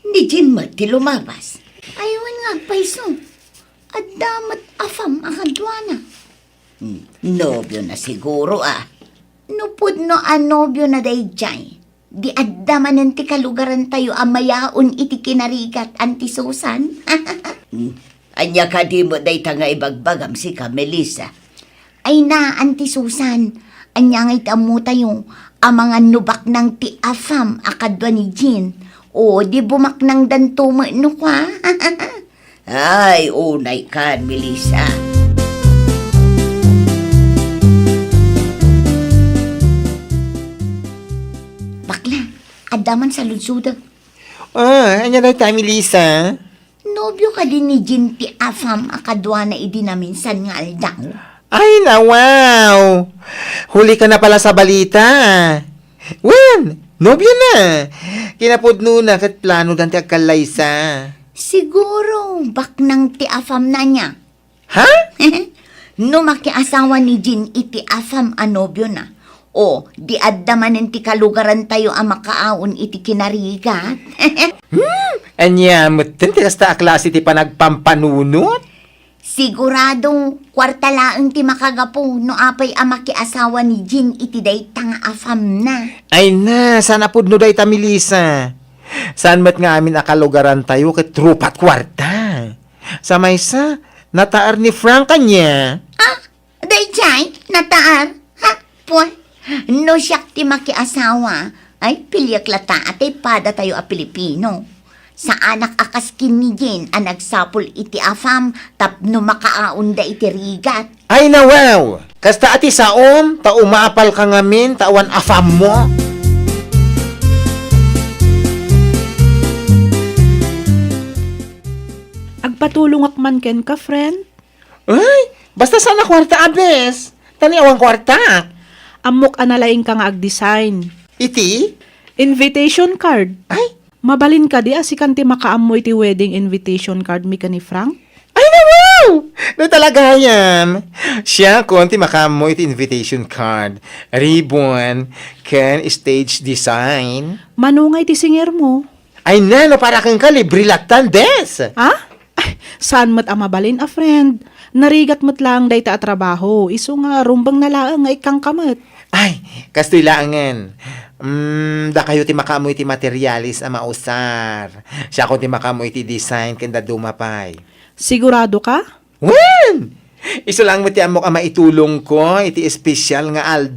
Ni Jean met ti lumabas. Ay, wen nga payso. Adda met afam a kaduana. Hmm, nobiona siguro, a. No pudno a nobiona daydiay, di adda manen ti kalugarantayo a mayaon iti kinarigat, Auntie Susan? Hmm, ania kadi met dayta nga ibagbagam sika, Melissa? Ay na, Auntie Susan, ania ngay ti ammotayo? Amangan no baknang ti afam a kadua ni Jean, o di bumaknangdanto met no kua? Ay, unay kan, Melissa. Bakla, adda man saludsodek. Ah, ania dayta, Melissa? Nobio kadi ni Jean ti afam a kaduana idi naminsan nga aldaw? Ay, na, wow! Huli ka na pala sa balita. Wen, nobio na. Kinapudnona ket planodan ti agkallaysa. Siguro, baknang ti afam na niya. Ha? No makiasawa ni Jean iti afam a nobiona, o di adda manen ti kalugarantayo a makaaon iti kinarigat? Hmm, ania metten ti kasta a klase ti panagpampanunot? Sigurado, kuarta laeng ti makagapu no apay a makiasawa ni Jean iti dayta nga afamna. Ay na, saan a pudno dayta, Melissa. Saan met nga amin a kalugarantayo ket rupat kuarta. Sa maysa, nataar ni Frank ania? Ah, daydiay, nataar? Ha? Pue, no siak ti makiasawa, ay, piliek latta a tay padatayo a Pilipino. Saanak a kas ken ni Jean a nagsapul iti afam tapno makaaonda iti rigat. Ay, na, wow! Kasta a ti saom, ta umapal ka ngamin, ta awan afammo. Agpatulongak man kenka, friend. Ay, basta saan a kuarta a bes. Ta ni awan kuarta. Ammok a nalaingka nga agdesign. Iti? Invitation card. Ay? Mabalin kadi a sikan ti makaammo iti wedding invitation card mi ken ni Frank? Ay, na, wow! No, talaga yan. Siakon ti makaammo iti invitation card, ribbon, ken stage design. Mano nga iti singer mo? Ay na, no para kenka, libre lattan, bes! Ha? Ay, saan met a mabalin a friend? Narigat met laeng dayta a trabaho, isu nga rumbeng na laeng nga ikkangka met. Ay, kastoy laengen. Mm, dakayo ti makaammo iti materialis a mausar. Siakon ti makaammo iti design ken dadduma pay. Sigurado ka? Wen! Isu lang met ti ammok a maitulongko iti espesyal nga aldaw.